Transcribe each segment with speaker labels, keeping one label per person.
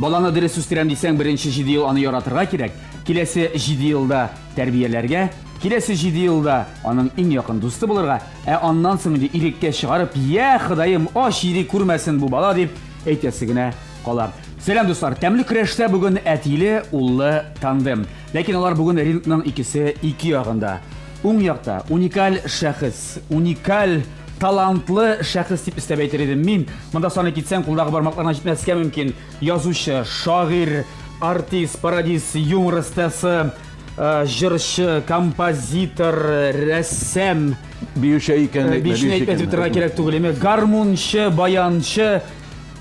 Speaker 1: Баланы дөрес үстерәм дисәң, беренче 7 ел аны яратырга кирәк, киләсе 7 елда тәрбияләргә, киләсе 7 елда аның иң якын дусты булырга, ә аннан соң инде иреккә чыгарып, йә, Ходаем, ач йөри күрмәсен бу бала дип әйтәсе генә кала. Сәлам, дуслар! Тәмле көрәштә бүген әтиле, уллы тандем. Ләкин алар бүген рингның икесе ике ягында. Уң якта уникаль шәхес, уникаль талантлы шәхес дип өстәп әйтер идем мин. Монда саный китсәң, кулдагы бармакларына җитмәскә мөмкин. Язучы, шагыйрь, артист, пародист, юмор остасы, э, җырчы, композитор, рәссам.
Speaker 2: Биюче икән.
Speaker 1: Э, биючене әйтмәтеп торырга кирәк түгел. Әмма гармунчы, баянчы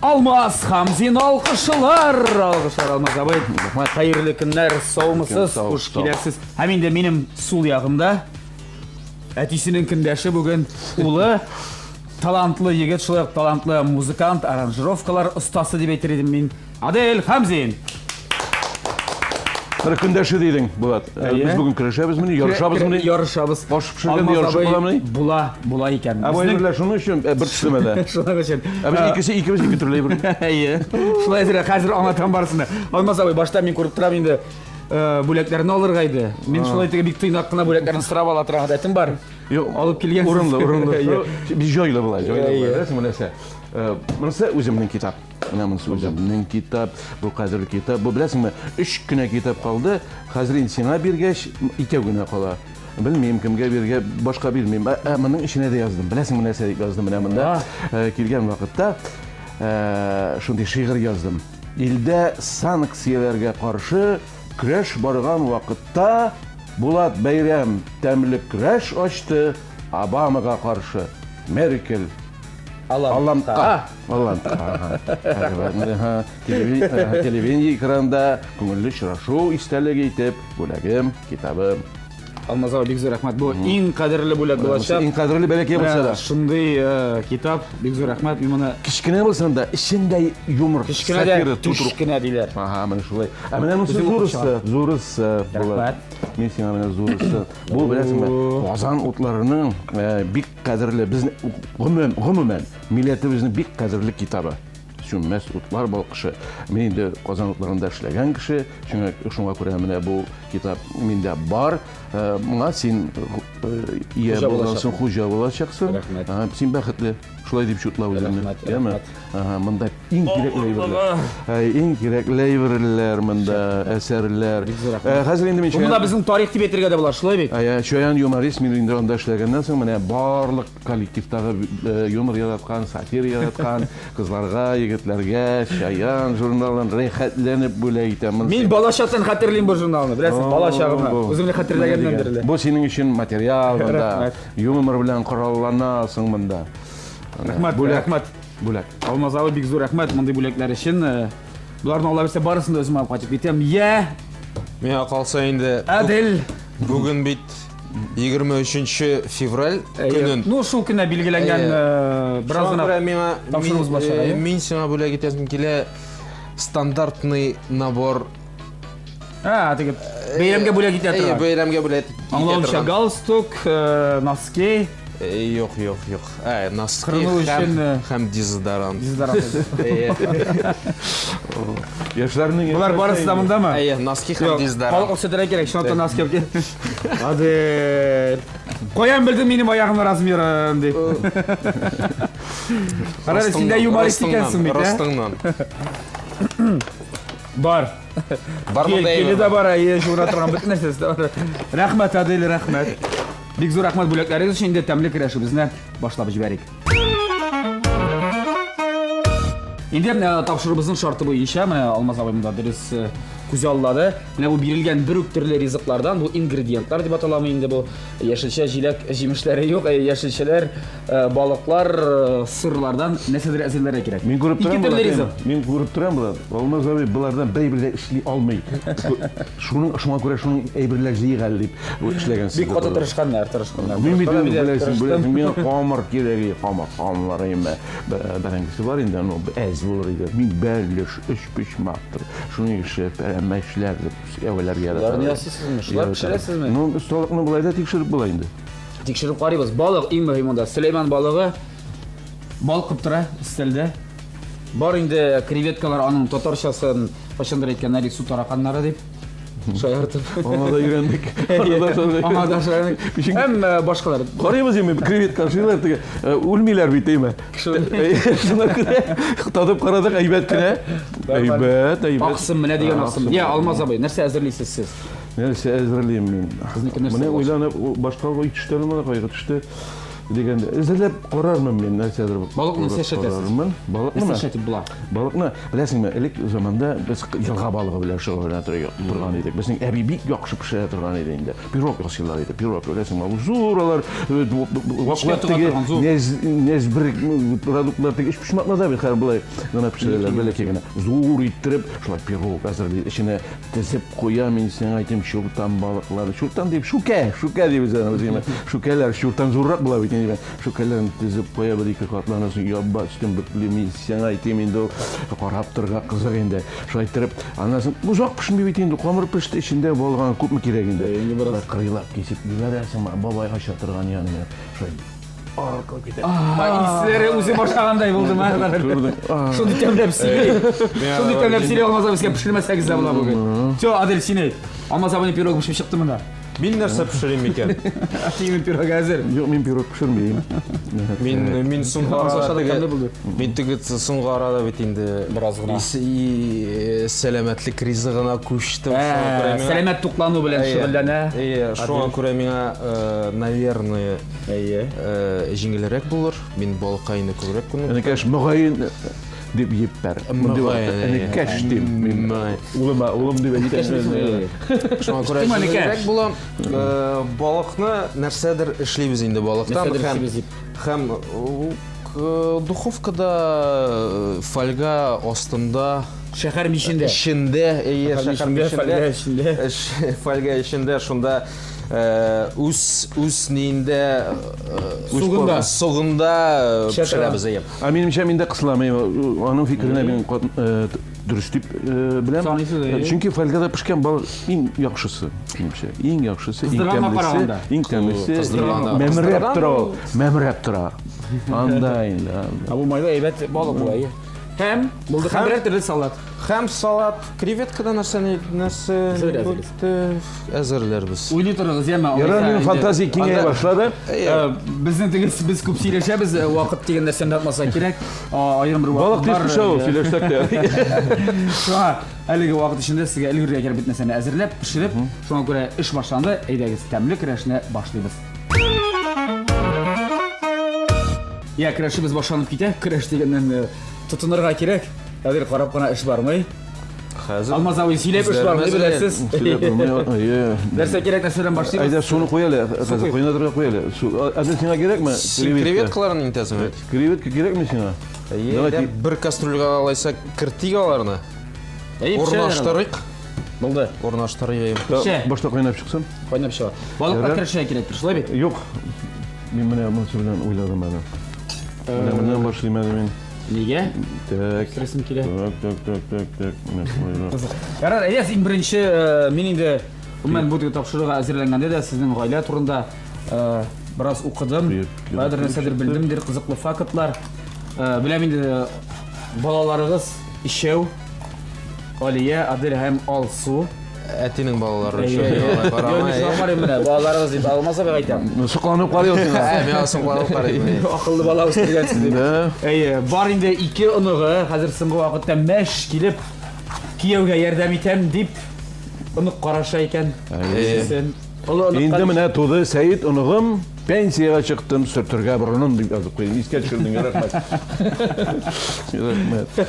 Speaker 1: Алмаз Хамзин алкышлар! Алкышлар, Алмаз абый. Хәерле көннәр, саумысыз, хуш киләсез. Һәм инде минем сул ягымда Әтисенең көндәше бүген улы талантлы егет, шулай ук талантлы музыкант, аранжировкалар остасы дип әйтер идем мин. Адель Хамзин.
Speaker 2: Бер көндәше дидең, Булат. Э, без бүген көрәшәбезмени, ярышабызмыни?
Speaker 1: Ярышабыз.
Speaker 2: Баш пешергәндә ярышып буламыни?
Speaker 1: Була, була икән.
Speaker 2: Ә бу әйберләр шуның өчен э, бер төслеме дә?
Speaker 1: Шуның өчен.
Speaker 2: Ә без икесе икебез ике төрле әйбер.
Speaker 1: Әйе. Шулай әзер, хәзер аңлатам барысын да. Алмаз абый, башта мин күреп торам инде. Э, бүләкләрне алырга иде. Мин шулай теге бик тыйнак кына бүләкләрне сорап ала торган гадәтем бар.
Speaker 2: Юк,
Speaker 1: алып килгән.
Speaker 2: Урынлы, урынлы. Бик җайлы була, җайлы була. Беләсеңме нәрсә? Э, монысы үземнең китап. Менә монысы үземнең китап, бу кадерле китап. Бу беләсеңме, өч кенә китап калды. Хәзер инде сиңа биргәч, икәү генә кала. Белмим, кемгә биргә, башка бирмим. Ә, ә моның эченә дә яздым. Беләсеңме нәрсә дип яздым менә монда? Э, килгән вакытта шундый шигырь яздым. Илдә санкцияләргә каршы көрәш барган вакытта Булат Бәйрәм тәмле көрәш ачты Обамага каршы. Меркель Алландка. Алландка. Телевидение экранында күңелле очрашу истәлеге итеп бүләгем, китабым.
Speaker 1: Алмаз абый, бик зур рәхмәт. Бу иң кадерле бүләк булачак.
Speaker 2: Иң кадерле бәләкәй булса да.
Speaker 1: Шундый э, китап, бик зур рәхмәт. Мин моны
Speaker 2: кечкенә булса да, эчендә юмор,
Speaker 1: кечкенә дә, кечкенә диләр.
Speaker 2: Ага, менә шулай. Ә менә монысы зурысы, зурысы була. Мин сиңа менә зурысы. Бу беләсеңме, Казан утларының э, бик кадерле, безне гомумән, гомумән милләтебезнең бик кадерле китабы. Сүнмәс утлар балкышы. Мин инде Казан утларында эшләгән кеше, шуңа, шуңа күрә менә бу китап миндә бар. Э, моңа син э, ия буласың, хуҗа булачаксың.
Speaker 1: Рәхмәт.
Speaker 2: Син бәхетле. Шулай дип чутла үзеңне.
Speaker 1: Рәхмәт.
Speaker 2: Яме? Ага, монда иң кирәкле әйберләр. Э, иң кирәкле әйберләр монда, әсәрләр. Хәзер инде мин
Speaker 1: Монда безнең тарих дип әйтергә дә була, шулай бит?
Speaker 2: Чаян юморист мин инде анда эшләгәннән соң менә барлык Коллективтагы э, юмор яраткан, сатира яраткан кызларга, егетләргә Чаян журналын рәхәтләнеп бүләк итәм.
Speaker 1: Мин балачактан хәтерлим бу журналны, беләсең, балачагымны. Үземне хәтерләгәннән бирле.
Speaker 2: Бу синең өчен материал монда. Юмор белән коралланасың монда.
Speaker 1: Рәхмәт, рәхмәт.
Speaker 2: Бүләк.
Speaker 1: Алмаз абый, бик зур рәхмәт мондый бүләкләр өчен. Э, боларны Алла бирсә барысын да үзем алып кайтып китәм. Я!
Speaker 3: Миңа калса инде.
Speaker 1: Әдел.
Speaker 3: Бүген бит 23 февраль көнен.
Speaker 1: Ну, шул көнне билгеләнгән э, бераз гына
Speaker 3: миңа
Speaker 1: тапшыруыбыз башлана.
Speaker 3: Э, мин сиңа бүләк итәсем килә стандартный набор.
Speaker 1: А, теге бәйрәмгә бүләк итә торган.
Speaker 3: Бәйрәмгә бүләк итә
Speaker 1: Аңлавымча, галстук, носки.
Speaker 3: Юк, юк, юк. Ә, носки
Speaker 1: Кырыну өчен
Speaker 3: һәм дезодорант.
Speaker 1: Дезодорант.
Speaker 2: Яшьләрнең
Speaker 1: Болар барысы да мондамы?
Speaker 3: Әйе, носки һәм дезодорант.
Speaker 1: Халык күрсәтергә кирәк, чынлап та носки алып кил. Адель. Каян белдең минем аягымның размерын дип. Кара, син дә юморист икәнсең бит, ә?
Speaker 3: Ростыңнан.
Speaker 1: Бар.
Speaker 3: Бар монда.
Speaker 1: Киле дә бар, әйе, жура торган бөтен нәрсәсе дә бар. Рәхмәт, Адель, рәхмәт. Бик зур рәхмәт бүләкләрегез өчен. Инде тәмле көрәшебезне башлап җибәрик. Инде менә тапшыруыбызның шарты буенча, менә Алмаз абый монда дөрес э, күзаллады. Менә бу бирелгән бер үк төрле ризыклардан, бу ингредиентлар дип аталамы инде бу, яшелчә, җиләк, җимешләре юк, э, яшелчәләр, э, балыклар, сырлардан нәрсәдер әзерләргә кирәк.
Speaker 2: Мин күреп торам,
Speaker 1: Ике төрле ризык.
Speaker 2: Мин күреп торам, Булат. Алмаз абый болардан бер әйбер дә эшли алмый. Шуның шуңа күрә шуның әйберләр җыйык әле дип эшләгәнсез.
Speaker 1: Бик каты тырышканнар, тырышканнар.
Speaker 2: Мин бит беләсең, беләсең, миңа камыр кирәк, камыр, камыр инде. Бәрәңгесе бар инде, ну, әз булыр иде. Мин бәлеш, өчпочмактыр, шуның ише пәрәмәчләр дип әвәләргә яратам.
Speaker 1: Боларны ясыйсызмы? Шулар пешерәсезме?
Speaker 2: Ну, осталыкны болай да тикшереп була инде.
Speaker 1: Тикшереп карыйбыз. Балык иң мөһим монда. Сөләйман балыгы балкып тора өстәлдә. Бар инде креветкалар аның татарчасын кайчандыр әйткәннәр су тараканнары дип. Шаяртып.
Speaker 2: Аңа да өйрәндек.
Speaker 1: Аңа да шаярдык. Һәм э, башкалар.
Speaker 2: Карыйбыз инде креветка ашыйлар теге э, үлмиләр бит әйме. Шуңа күрә татып карадык әйбәт кенә. Әйбәт, әйбәт.
Speaker 1: Аксым менә дигән аксым. Я, Алмаз абый, нәрсә әзерлисез сез?
Speaker 2: Нәрсә әзерлим мин?
Speaker 1: Сезнеке нәрсә?
Speaker 2: Менә уйланып, башка уй төште әле, кайгы төште. Дигәндә, эзләп карармын мин нәрсәдер.
Speaker 1: Балыкны нәрсә эшләтәсез?
Speaker 2: Карармын. Балыкны
Speaker 1: Нәрсә эшләтеп була?
Speaker 2: Балыкны, беләсеңме, элек заманда без елга балыгы белән шөгыльләнә торган идек. Безнең әби бик яхшы пешерә торган иде инде. Пирог ясыйлар иде. Пирог, беләсеңме, ул зур алар э, ваклап теге нәз нәз бер продуктлар теге өчпочмакларда бит хәзер болай гына пешерәләр, бәләкәй генә. Зур иттереп, шулай пирог әзерли, эченә Тезеп куя мин сиңа әйтим, чуртан балыклары. Чуртан дип, шүкә, шүкә дибез аны без инде. Шүкәләр чуртан зуррак була бит инде. Шүкәләрне тезеп куя бер ике катланын соң яба өстен бөкли мин сиңа әйтим инде ул карап торырга кызык инде. Шулай иттереп, аннан соң озак пешми бит инде, камыр пеште, эчендә балыгы күпме кирәк инде.
Speaker 1: Инде бераз
Speaker 2: кырыйлап кисеп җибәрәсең, бабай ача торган янына. Шулай Аркылы китә.
Speaker 1: Исләре үзе башлагандай булды ма? Шундый тәмләп сөйли. Шундый тәмләп сөйли Алмаз абый, сезгә пешермәсәгез дә була бүген. Все, Адель, син әйт. Алмаз абыйның пирогы пешеп чыкты монда.
Speaker 3: Мин нәрсә пешерим икән?
Speaker 1: Синең пирог әзер.
Speaker 2: Юк, мин пирог пешермим.
Speaker 3: Мин мин соңгы арада
Speaker 1: тәмле булды.
Speaker 3: Мин теге соңгы арада бит инде
Speaker 1: бераз гына
Speaker 3: сәламәтлек ризыгына күчтем.
Speaker 1: Сәламәт туклану белән шөгыльләнә.
Speaker 3: Әйе, шуңа күрә миңа, наверное,
Speaker 1: Әйе.
Speaker 3: Җиңелрәк булыр. Мин балыкка инде күбрәк күнектем.
Speaker 2: Энекәш, мөгаен дип җиппәр.
Speaker 3: Мөгаен.
Speaker 2: Энекәш дип. Мин улыма улым дип әйтәм.
Speaker 3: Шуңа күрә җиңелрәк була. Балыкны нәрсәдер эшлибез инде балыктан һәм һәм духовкада фольга астында
Speaker 1: Шәһәр мичендә.
Speaker 3: Эчендә, әйе, шәһәр мичендә.
Speaker 1: Фольга эчендә.
Speaker 3: Фольга эчендә шунда Э, үз үз ниендә э,
Speaker 1: сугында
Speaker 3: сугында э, пешерәбез әйе.
Speaker 2: Ә минемчә мин дә кысылам. Аның фикеренә мин дөрес дип беләм. Чөнки фольгада пешкән балык иң яхшысы, минемчә. Иң яхшысы, иң тәмлесе, иң тәмлесе. Мәмрәп тора ул, мәмрәп тора. Анда инде.
Speaker 1: Ә бу майлы әйбәт балык була, әйе. Һәм булды һәм берәр төрле салат.
Speaker 3: Һәм салат, креветкада нәрсә нәрсә әзерләрбез.
Speaker 1: Уйлый торыгыз, яме.
Speaker 2: Ярар, минем фантазия киңәя башлады.
Speaker 1: Безнең теге без күп сөйләшәбез, вакыт дигән нәрсәне атмаса кирәк. Аерым бер вакыт
Speaker 2: Балык тиз пешә ул, сөйләшсәк тә.
Speaker 1: Шуңа әлеге вакыт эчендә сезгә өлгерергә кирәк бит нәрсәне әзерләп, пешереп. Шуңа күрә эш башланды. Әйдәгез, тәмле көрәшне башлыйбыз. Я, көрәшебез башланып китә. Көрәш дигәннән тотынырга кирәк. Хәзер карап кына эш бармый.
Speaker 3: Хәзер
Speaker 1: Алмаз абый сөйләп эш бармый, беләсез.
Speaker 2: Сөйләп булмый, әйе.
Speaker 1: Нәрсә кирәк, нәрсәдән башлыйбыз?
Speaker 2: Әйдә, суны куй әле, хәзер кайнатырга куй әле. Су, әзер сиңа кирәкме?
Speaker 3: Син креветкаларын интәсең бит.
Speaker 2: Креветка кирәкме сиңа?
Speaker 3: Әйе, бер кастрюльгә алайса кертик аларны. Урнаштырыйк.
Speaker 1: Булды.
Speaker 3: Урнаштырыйк.
Speaker 1: Пешә.
Speaker 2: Башта кайнап чыксын.
Speaker 1: Кайнап чыга. Балыкка керешергә кирәктер, шулай бит?
Speaker 2: Юк. Мин менә монысы белән уйладым әле. Менә моннан башлыйм әле мин.
Speaker 1: Нигә?
Speaker 2: Так.
Speaker 1: Кересем килә.
Speaker 2: Так, так, так, так, так. Менә шулайрак.
Speaker 1: Кызык. Ярар, әйдәгез, иң беренче э, мин инде гомумән бу теге тапшыруга әзерләнгәндә дә сезнең гаилә турында э, бераз укыдым. Кайдыр нәрсәдер белдемдер, кызыклы фактлар. Э, беләм инде балаларыгыз өчәү. Алия, Адель һәм Алсу.
Speaker 3: Әтинең балалары
Speaker 1: өчен. Юк, карыйм менә, балаларыгыз дип Алмаз абый әйтәм.
Speaker 2: Ну, сокланып карый ул сиңа.
Speaker 3: Ә, миңа сокланып карый.
Speaker 1: Акыллы бала үстергәнсез дип. Әйе, бар инде ике оныгы, хәзер соңгы вакытта мәш килеп кияүгә ярдәм итәм дип онык караша икән.
Speaker 2: Әйе. Инде менә туды Сәет оныгым. Пенсиягә чыктым, сөртергә борынын дип язып куйдым. Искә төшердең, рәхмәт. Рәхмәт.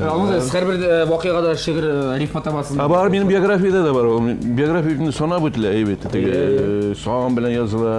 Speaker 1: Алмаз, һәрбер э, вакыйгада шигырь э, рифма табасың.
Speaker 2: Ә бар минем биографиядә дә бар ул. Биография санап үтелә, әйбәт. Теге э, сан белән языла,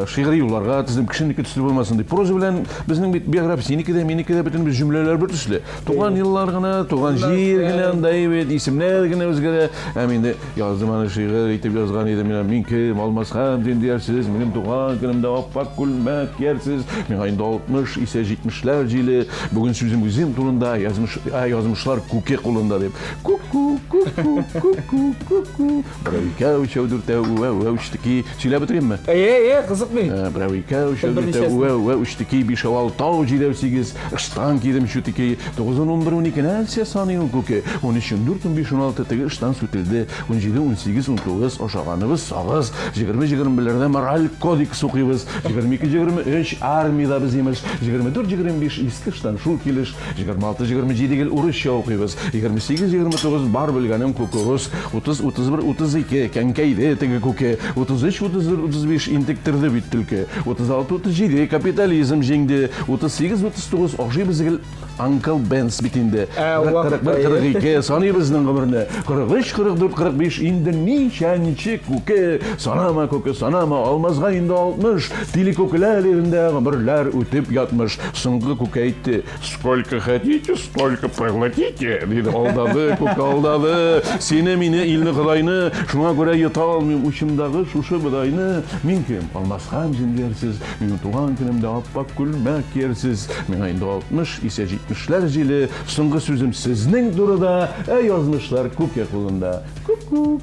Speaker 2: шигъри юлларга тезелеп, кешенеке төсле булмасын дип. Проза белән безнең бит биография синеке дә, минеке дә бөтен без җөмләләр бер төсле. Туган еллар гына, туган җир генә анда әйбәт, исемнәр генә үзгәрә. Һәм инде Яздым аны шигырь итеп язган идем мин. Мин кем? Алмаз Хәмзин диярсез, минем туган көнемдә ап-ак күлмәк киярсез. Миңа инде 60, исә 70-ләр җиле. Бүген сүзем үзем турында, язмыш, ә, язмышлар күке кулында дип. Күк Ку-ку, ку-ку, ку-ку, ку-ку. Берәү, икәү, өчәү, дүртәү, үәү, үәү, үчтеки. Сөйләп бетеримме?
Speaker 1: Әйе, әйе, кызык бит.
Speaker 2: Э, Берәү, икәү, өчәү, дүртәү, үәү, үәү, үчтеки, бишәү, алтау, җидәү, сигез. Ыштан кидем чүтеки. Тугыз, ун, 11, 12, нәрсә саный ул күке? 13, 14, 15, 16, теге ыштан сүтелде. 17, 18, 19, ашаганыбыз сагыз. 20, 21-ләрдә мораль кодекс укыйбыз. 22, 23, армиядә без имеш. 24, 25, иске ыштан шул килеш. 26, 27 гел урысча укыйбыз. 28, 29 бар белгәнем кукуруз. 30, 31, 32 кәнкәйде теге күке. 33, 34, 35 интектерде бит түлке. 36, 37 капитализм җиңде. 38, 39 ашыйбыз гел Uncle Ben's бит инде. 40, 41, 42 саныйбызның гомерне. 43, 44, 45 инде ничәнче күке. Санама күке, санама, Алмазга инде 60. Тиле күкеләр ирендә гомерләр үтеп ятмыш. Соңгы күке әйтте, Сколько хотите, столько проглотите, диде. Алдады, күк алдады. Сине, мине, илне, Ходайны. Шуңа күрә йота алмыйм учымдагы шушы бодайны. Мин кем? Алмасхан җиңгәрсез. Минем туган көнемдә аппак күлмәк киярсез. Миңа инде 60, исә 70-ләр җиле. Соңгы сүзем сезнең турыда, ә язмышлар күке кулында. Күк-күк.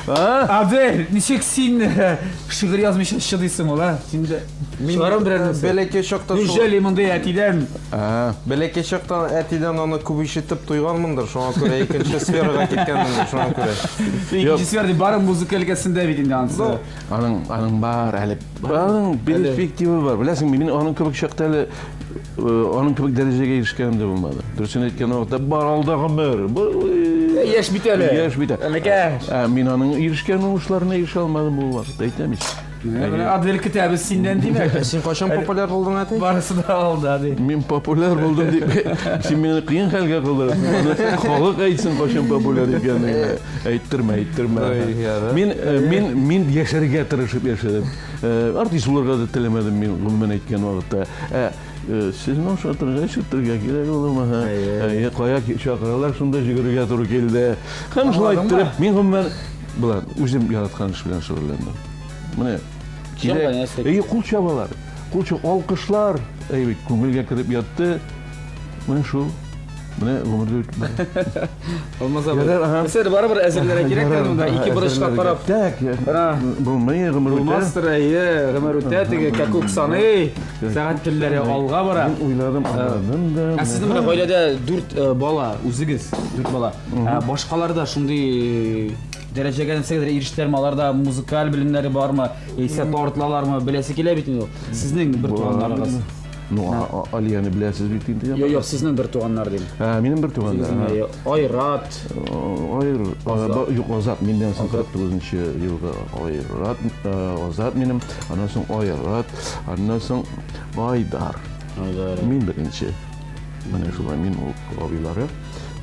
Speaker 1: Адель, ничек син э, шигырь язмыйча чыдыйсың ул, а? Син дә чыгарам берәр нәрсә.
Speaker 3: Бәләкәй чакта шул.
Speaker 1: Неужели мондый әтидән?
Speaker 3: Бәләкәй чактан әтидән аны күп ишетеп туйганмындыр, шуңа күрә икенче сферага киткәнмендер, шуңа күрә.
Speaker 1: Икенче сфера дип бары музыка өлкәсендә бит инде анысы.
Speaker 2: Аның аның бар әле. Аның перспектива бар. Беләсеңме, мин аның кебек чакта әле э, аның кебек дәрәҗәгә ирешкәнем дә булмады. Дөресен әйткән вакытта бар алда гомер.
Speaker 1: Э, яшь бит әле.
Speaker 2: Яшь бит әле. Ә мин аның ирешкән уңышларына ирешә алмадым бу вакытта, әйтәм ич.
Speaker 1: Менә Адель көтәбез синнән димәк.
Speaker 3: Ә син кайчан популяр булдың, әти?
Speaker 1: Барысы да алда ди.
Speaker 2: Мин популяр булдым дип, син мине кыен хәлгә калдырасың. Аны халык әйтсен кайчан популяр икәнен. Әйттермә, әйттермә. Мин э, мин мин яшәргә тырышып яшәдем. Э, артист булырга да теләмәдем мин гомумән әйткән вакытта. Ә э, сезне ошатырга, ишетергә кирәк улым. Әйе, кая чакыралар, шунда йөгерергә туры килде. Һәм шулай иттереп, мин гомумән болар үзем яраткан эш белән шөгыльләндем. Менә кирәк. Әйе, кул чабалар. Кул чаб, алкышлар. Әйе бит, күңелгә кереп ятты. Менә шул. Менә гомердә үтеп бара.
Speaker 1: Алмаз абый. Нәрсәдер барыбер әзерләргә кирәк тә монда ике бурычка карап.
Speaker 2: Так, булмый гомер үтә.
Speaker 1: Булмастыр, әйе, гомер үтә, теге кәкүк саный, сәгать телләре алга бара.
Speaker 2: Мин уйладым, аңладым да.
Speaker 1: Ә сезнең менә гаиләдә дүрт э, бала, үзегез дүрт бала. Ә башкалар да шундый дәрәҗәгә нәрсәгәдер ирештеләрме? Аларда музыкаль белемнәре бармы? Яисә тартылалармы? Беләсе килә бит инде ул. Сезнең бер туганнарыгыз.
Speaker 2: Ну, Алияне беләсез бит инде.
Speaker 1: Юк, юк, сезнең бер туганнар дим.
Speaker 2: Ә, минем бер туганнар.
Speaker 1: Айрат.
Speaker 2: Айр, юк, Азат, миннән соң 49 елгы Айрат, Азат минем, аннан соң Айрат, аннан соң Айдар. Айдар. Мин беренче. Менә шулай мин ул абыйлары.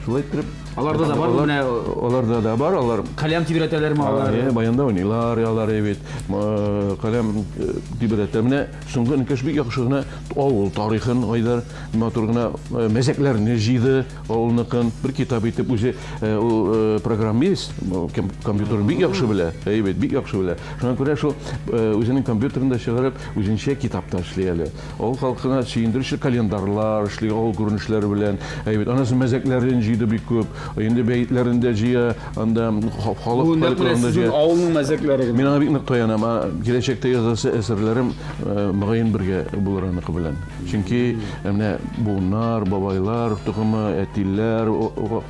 Speaker 2: Шулай иттереп,
Speaker 1: Аларда да бар менә
Speaker 2: аларда да бар, алар
Speaker 1: каләм тибрәтәләрме алар?
Speaker 2: Ә, баянда уйныйлар, алар бит. Каләм тибрәтә. Менә соңгы энекәш бик яхшы гына авыл тарихын Айдар матур гына мәзәкләрне җыйды авылныкын. Бер китап итеп үзе ул программист, компьютерын бик яхшы белә. Әйе бит, бик яхшы белә. Шуңа күрә шул үзенең компьютерында чыгарып, үзенчә китап та эшли әле. Авыл халкына сөендерүче календарьлар эшли, авыл күренешләре белән. Әйбәт. Аннан соң мәзәкләрен җыйды бик күп. Инде бәетләрен дә җыя, анда халык
Speaker 1: Бу нәкъ менә сезнең авылның мәзәкләре генә.
Speaker 2: Мин аңа бик нык таянам. Киләчәктә язасы әсәрләрем мөгаен бергә булыр аныкы белән. Чөнки менә буыннар, бабайлар токымы, әтиләр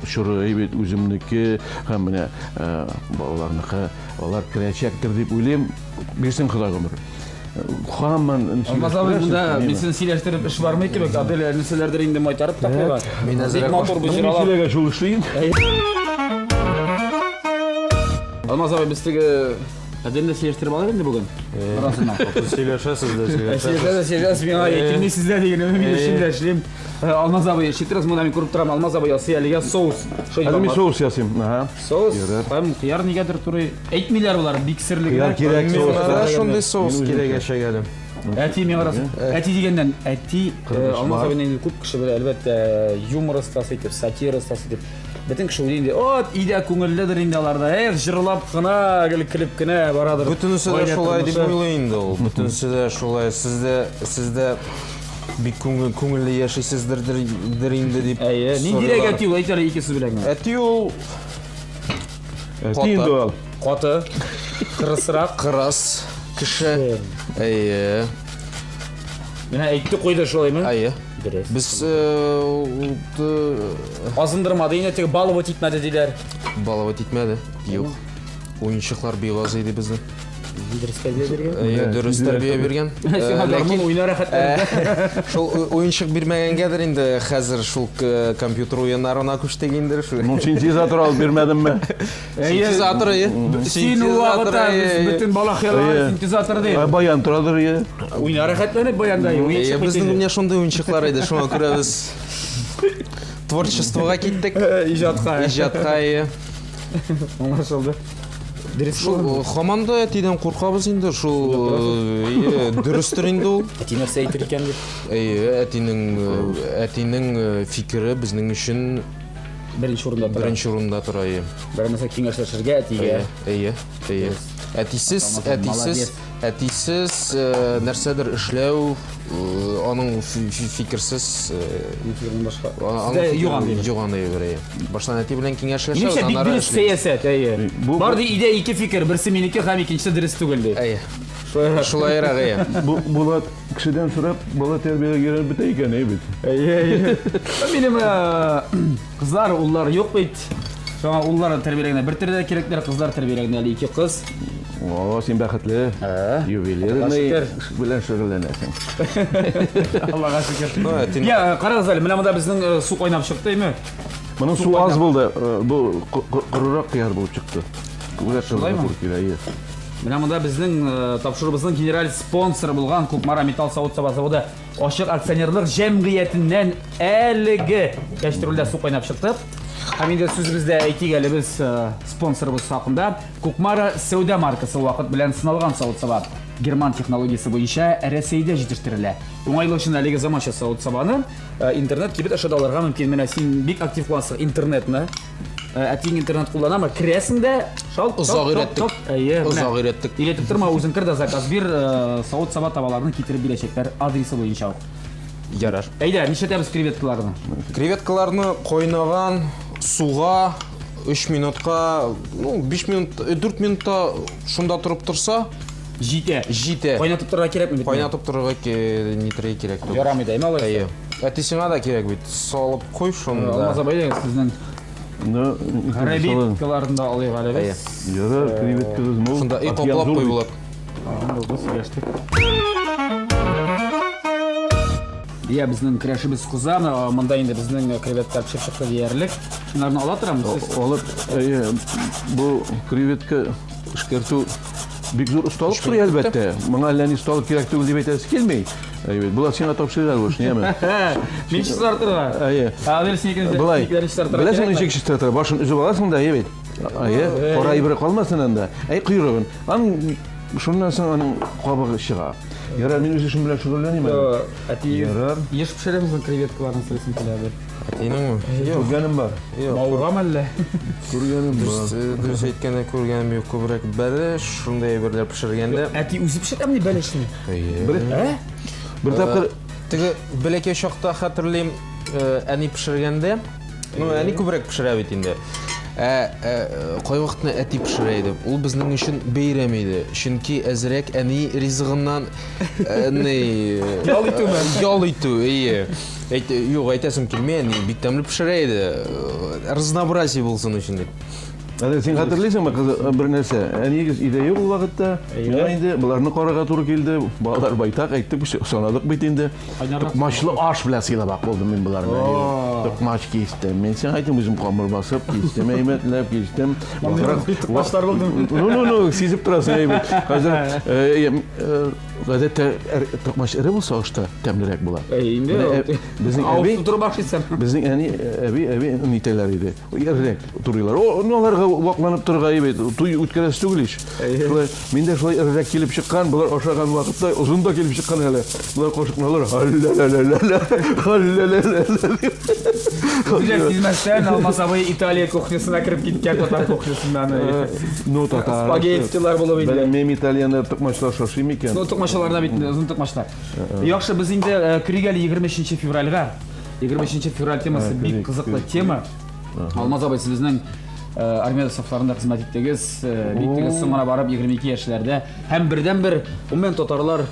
Speaker 2: чоры әйбәт үземнеке һәм менә балаларныкы алар керәчәктер дип уйлыйм. Бирсен Ходай гомер. Хамман
Speaker 1: Алмаз абый, монда мин сине сөйләштереп эш бармый кебек. Адель нәрсәләрдер инде майтарып та куйган.
Speaker 3: Мин әзрәк
Speaker 1: матур бу җыралар.
Speaker 2: Мин сөйләгәч ул эшли.
Speaker 1: Алмаз абый, без теге Аделне сөйләштереп алыр инде бүген.
Speaker 3: Арасына. Сөйләшәсез дә
Speaker 1: сөйләшәсез. Сөйләшәсез, сөйләшәсез, миңа килмисез дә дигән, мин эшем дә эшлим. Алмаз абый, читрес монда мин күреп торам, Алмаз абый ясый әлегә соус.
Speaker 2: Хәзер мин соус ясыйм. Ага.
Speaker 1: Соус, һәм кыяр нигәдер турый. Әйтмиләр болар, бик серле
Speaker 2: генә. Кыяр кирәк
Speaker 3: соуста. Шундый соус кирәгәчәк әле.
Speaker 1: Әти миңа рас. Әти дигәннән, әти Алмаз абыйны инде күп кеше белә, әлбәттә, юмор остасы итеп, сатира остасы итеп. Бөтен кеше уйлый инде, от, өйдә күңелледер инде аларда. Эх, җырлап кына, гел көлеп кенә барадыр.
Speaker 3: Бөтенесе дә шулай дип уйлый инде ул. Бөтенесе дә шулай. Сездә, сездә Бик күңелле яшисездер дер инде дип.
Speaker 1: Әйе, ниндирәк әти ул, әйт әле ике сүз белән генә.
Speaker 3: Әти ул
Speaker 2: Әти инде ул.
Speaker 1: Каты, кырысрак.
Speaker 3: Кырыс кеше. Әйе.
Speaker 1: Менә әйтте куйды шулаймы?
Speaker 3: Әйе.
Speaker 1: Дөрес.
Speaker 3: Без
Speaker 1: Азындырмады инде, теге баловать итмәде диләр.
Speaker 3: Баловать итмәде. Юк. Уенчыклар бик аз иде безнең.
Speaker 1: Дөрес тәрбия биргән.
Speaker 3: Әйе, дөрес тәрбия биргән.
Speaker 1: Сиңа гармун уйна рәхәтләнеп.
Speaker 3: Шул уенчык бирмәгәнгәдер инде хәзер шул компьютер уеннарына күчтек инде.
Speaker 2: Ну, синтезатор алып бирмәдеңме?
Speaker 3: Синтезатор, әйе.
Speaker 1: Син ул вакытта бөтен бала хыялланган синтезатор ди.
Speaker 2: Баян торадыр, әйе.
Speaker 1: Уйна рәхәтләнеп баянда.
Speaker 3: Әйе, безнең менә шундый уенчыклар иде, шуңа күрә без творчествога киттек.
Speaker 1: Иҗатка.
Speaker 3: Иҗатка, әйе.
Speaker 1: Аңлашылды.
Speaker 3: Дөрес шул һаман да әтидән куркабыз инде шул э, дөрестер инде ул.
Speaker 1: Әти нәрсә әйтер икән дип.
Speaker 3: Әйе, әтинең э, әтинең э, фикере безнең өчен
Speaker 1: беренче урында тора.
Speaker 3: Беренче урында тора, әйе.
Speaker 1: Бер нәрсә киңәшләшергә әтигә.
Speaker 3: Әйе, әйе. Әтисез, әтисез, әтисез нәрсәдер эшләү, аның фикерсез
Speaker 1: Сездә юк андый.
Speaker 3: Юк андый бер, әйе. Баштан әти белән киңәшләшәбез,
Speaker 1: аннары бик дөрес сәясәт, әйе. Бар ди өйдә ике фикер, берсе минеке һәм икенчесе дөрес түгел ди.
Speaker 3: Әйе. Шулайрак, әйе.
Speaker 2: Бу Булат кешедән сорап бала тәрбияләргә өйрәнеп бетә икән, әйе бит.
Speaker 1: Әйе, әйе. Минем кызлар, уллар юк бит. Шуңа уллар тәрбияләгәндә бер төрле кирәкләр, кызлар тәрбияләгәндә әле ике кыз.
Speaker 2: О, син бәхетле. Ювелирный белән шөгыльләнәсең.
Speaker 1: Аллага шөкер. Я, карагыз әле, менә монда безнең э, су кайнап чыкты, әйме?
Speaker 2: Моның су аз булды. Э, бу корырак кыяр булып чыкты. Күбрәк
Speaker 1: Шулаймы?
Speaker 2: Кирәк,
Speaker 1: Менә монда безнең э, тапшыруыбызның генераль спонсоры булган Кукмара металл савыт-саба заводы Ачык акционерлык җәмгыятеннән әлеге кәчтрүлдә су кайнап чыкты. Һәм инде сүзебездә әйтик әле без э, спонсорыбыз хакында. Кукмара сәүдә маркасы вакыт белән сыналган савыт-саба. Герман технологиясе буенча Рәсәйдә җитештерелә. Уңайлы өчен әлеге заманча савыт-сабаны э, интернет кибет аша да алырга мөмкин. Менә син бик актив куллансың интернетны. Э, әтиең интернет кулланамы? Керәсең дә, шалт,
Speaker 3: Озак өйрәттек.
Speaker 1: Әйе,
Speaker 3: Озак өйрәттек.
Speaker 1: Өйрәтеп торма, үзең кер дә заказ бир, э, савыт-саба табаларны китереп бирәчәкләр адресы буенча ук.
Speaker 3: Ярар.
Speaker 1: Әйдә, нишләтәбез креветкаларны?
Speaker 3: Креветкаларны кайнаган суга 3 минутка, ну, 5 минут, 4 минутта шунда торып торса,
Speaker 1: Җитә.
Speaker 3: Җитә.
Speaker 1: Кайнатып торырга кирәкме бит?
Speaker 3: Кайнатып торырга нитәргә кирәк
Speaker 1: түгел. Ярамый да, әйме алайса?
Speaker 3: Әйе. Әти сиңа да кирәк бит. Салып куй шунда.
Speaker 1: Алмаз абый, сезнең
Speaker 2: Ну,
Speaker 1: креветкаларны да алыйк әле без.
Speaker 2: Ярар, креветкагыз мул.
Speaker 3: Шунда и каплап куй Булат.
Speaker 1: Булды, сөйләштек. Иә, безнең көрәшебез куза. Монда инде безнең креветкалар пешеп чыкты диярлек. Шуларны ала торамыз. Сез
Speaker 2: Алып, әйе, бу креветка эшкәртү бик зур осталык сорый әлбәттә. Моңа әллә ни осталык кирәк түгел дип әйтәсе килми. Әйе, Булат сиңа тапшырыйлар бу эшне, яме.
Speaker 1: Мин чистартырга.
Speaker 2: Әйе.
Speaker 1: Ә, синекен
Speaker 2: Болай. Беләсең ничек чистартырга? Башын өзеп аласың да, әйе бит. Әйе, кара әйбере калмасын анда. Әй, койрыгын. Аның шуннан соң аның кабыгы чыга. Ярар, мин үз эшем белән шөгыльләним әле.
Speaker 1: Әти,
Speaker 2: Ярар.
Speaker 1: еш пешерәмсең креветкаларны сорыйсым килә бер.
Speaker 3: Әтинеңме?
Speaker 2: Юк. Күргәнем бар.
Speaker 3: Юк.
Speaker 1: Мавыгам әллә?
Speaker 2: Күргәнем бар.
Speaker 3: Дөрес әйткәндә күргәнем юк, күбрәк бәлеш, шундый әйберләр пешергәндә.
Speaker 1: Әти үзе пешерәмени бәлешне?
Speaker 3: Әйе.
Speaker 2: Бер,
Speaker 1: ә?
Speaker 2: Бер тапкыр
Speaker 3: теге бәләкәй чакта хәтерлим, әни пешергәндә, ну, әни күбрәк пешерә бит инде. Ә, кайвакытны әти пешерә иде. Ул безнең өчен бәйрәм иде. Чөнки әзрәк әни ризыгыннан ни
Speaker 1: ял итүме?
Speaker 3: Ял итү, әйе. Әйт, юк, әйтәсем килми, әни бик тәмле пешерә иде. Разнообразие булсын өчен дип.
Speaker 2: Әле син хәтерлисеңме, кыз, бер нәрсә? Әниегез өйдә юк ул вакытта. Миңа инде боларны карарга туры килде. Балалар байтак әйттек, санадык бит инде. Токмачлы аш белән сыйлабак булдым мин боларны. Токмач кистем. Мин сиңа әйтим, үзем камыр басып кистем, әйбәтләп кистем.
Speaker 1: Токмачлар булдым.
Speaker 2: Ну, ну, ну, сизеп торасың, әйбәт. Хәзер Гадәттә токмач эре булса ашта тәмлерәк була.
Speaker 1: Әй, инде
Speaker 2: безнең әби
Speaker 1: тутырып ашыйсың.
Speaker 2: Безнең әни әби әби нитәләр иде. Эрерәк турыйлар. О, ну аларга вакланып торырга бит. Туй үткәрәсе түгел ич. Шулай, мин дә шулай эрерәк килеп чыккан, болар ашаган вакытта озын да килеп чыккан әле. Болар кашыкны алыр. Һаллә-лә-лә-лә. Һаллә-лә-лә-лә.
Speaker 1: Үзләр сизмәстән Алмаз абый Италия кухнясына кереп киткән татар кухнясыннан.
Speaker 2: Ну, татар.
Speaker 1: Спагеттилар булып инде.
Speaker 2: Белмим, итальяннар токмачлар шашый микән?
Speaker 1: Ну, токмачларда бит инде озын токмачлар. Яхшы, без инде э, керик әле 23 февральгә. 23 февраль темасы бик кызыклы тема. Алмаз абый, сез безнең э, армия сафларында хезмәт иттегез. Э, бик теге соң гына барып 22 яшьләрдә һәм бердәнбер гомумән татарлар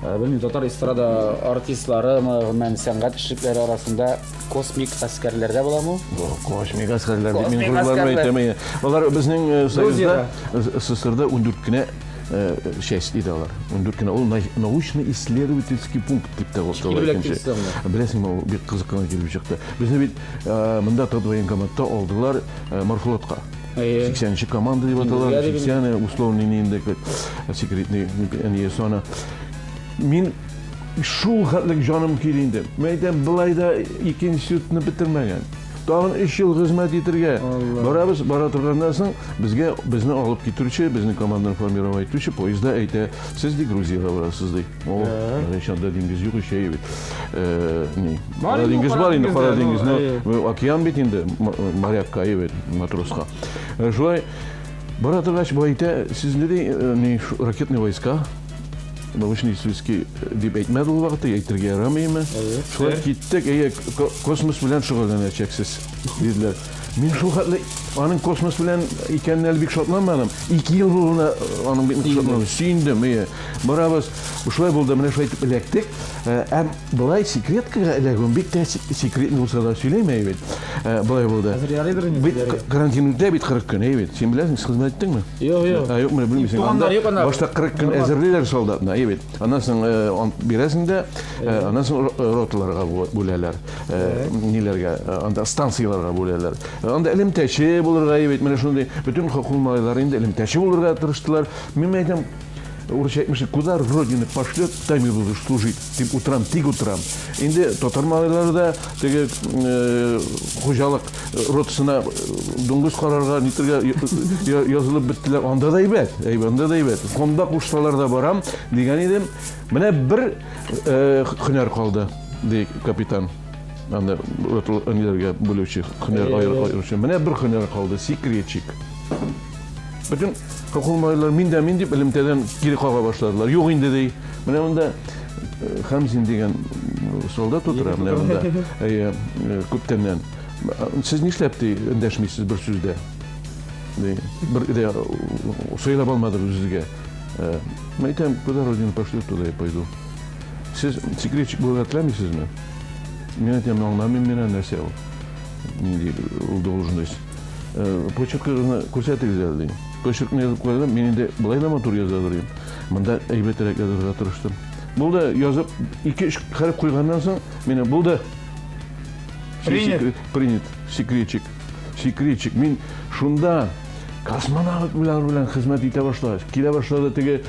Speaker 1: э, белмим, татар эстрада артистлары, гомумән сәнгать эшлекләре арасында космик гаскәрләрдә буламы?
Speaker 2: Космик гаскәрләр дип мин горурланып әйтәм. Алар безнең Союзда, СССРда 14 кенә часть иде алар. 14 кенә ул научно-исследовательский пункт дип тә атала икенче. Беләсеңме, ул бик кызык кына килеп чыкты. Безне бит монда Татвоенкоматта алдылар морфлотка. 80-нче команда дип атала, 80 условный инде секретный не саны. Мин шул хәтлек җаным килде инде. Мин әйтәм, былай да ике институтны бетермәгән. Тагын өч ел хезмәт итергә. Барабыз, бара торганнан соң безгә безне алып китүче, безнең команданы формировать итүче поездда әйтә, сез ди Грузиягә барасыз ди. О, һич анда диңгез юк ич, әйе бит. Э, ни? Кара диңгез бар инде, Кара диңгез, но океан бит инде, морякка, әйе бит, матроска. Э, шулай бара торгач, бу әйтә, сез ни ди, э, ни ракетные войска, научно-исследовательский дип әйтмәде ул вакытта, әйтергә ярамыймы? Шулай киттек, әйе, космос белән шөгыльләнәчәксез, диделәр. Мин шул хәтле аның космос белән икәненә әле бик шатланмадым. Ике ел булуына аның бик шатландым. Сөендем, әйе. Барабыз. Шулай булды, менә шулай итеп эләктек. Ә былай секреткага эләгүем бик тә секретный булса да сөйләйм, әйе бит. Былай булды.
Speaker 1: Хәзер ярыйдыр инде.
Speaker 2: Бит карантин үтә бит 40 көн, әйе бит. Син беләсең, сез хезмәт иттеңме?
Speaker 1: Юк, юк.
Speaker 2: Ә, юк, менә белмисең.
Speaker 1: Туганнар юк анда.
Speaker 2: Башта 40 көн әзерлиләр солдатны, әйе бит. Аннан соң ант бирәсең дә, аннан соң роталарга бүләләр. Ниләргә, анда станцияләргә бүләләр. Анда элемтәче булырга, әйе бит. Менә шундый бөтен хокук малайлары инде элемтәче булырга тырыштылар. Мин әйтәм, урысча әйтмешли, куда Родина пошлет, там и буду служить, дип утырам, тик утырам. Инде татар малайлары да теге хуҗалык ротасына дуңгыз карарга, нитергә язылып беттеләр. Анда да әйбәт, әйбәт, анда да әйбәт. Фонда кушсалар да барам дигән идем. Менә бер һөнәр калды, ди капитан. Анда ниләргә бүлүче, һөнәр аеручы. Менә бер һөнәр калды, секретчик. Бөтен хокук мин дә мин дип элемтәдән кире кага башладылар. Юк инде ди. Менә монда Хәмзин дигән солдат утыра, менә монда. Әйе, күптәннән. Сез нишләп ди эндәшмисез бер сүздә? Ди, бер дә сайлап алмадыгыз үзегезгә. Мин әйтәм, куда Родина пошлет, туда я пойду. Сез секретчик булырга теләмисезме? Мин әйтәм, аңламыйм мин нәрсә ул. Нинди ул должность. Почеркыгызны күрсәтегез әле, дим. Почеркны язып куйдым, мин инде болай да матур яза дим. Монда әйбәтрәк язарга тырыштым. Булды, язып, ике-өч хәреф куйганнан соң, мине булды.
Speaker 1: Принят.
Speaker 2: Принят. Секретчик. Секретчик. Мин шунда космонавт белән белән хезмәт итә башлагач, килә башлады теге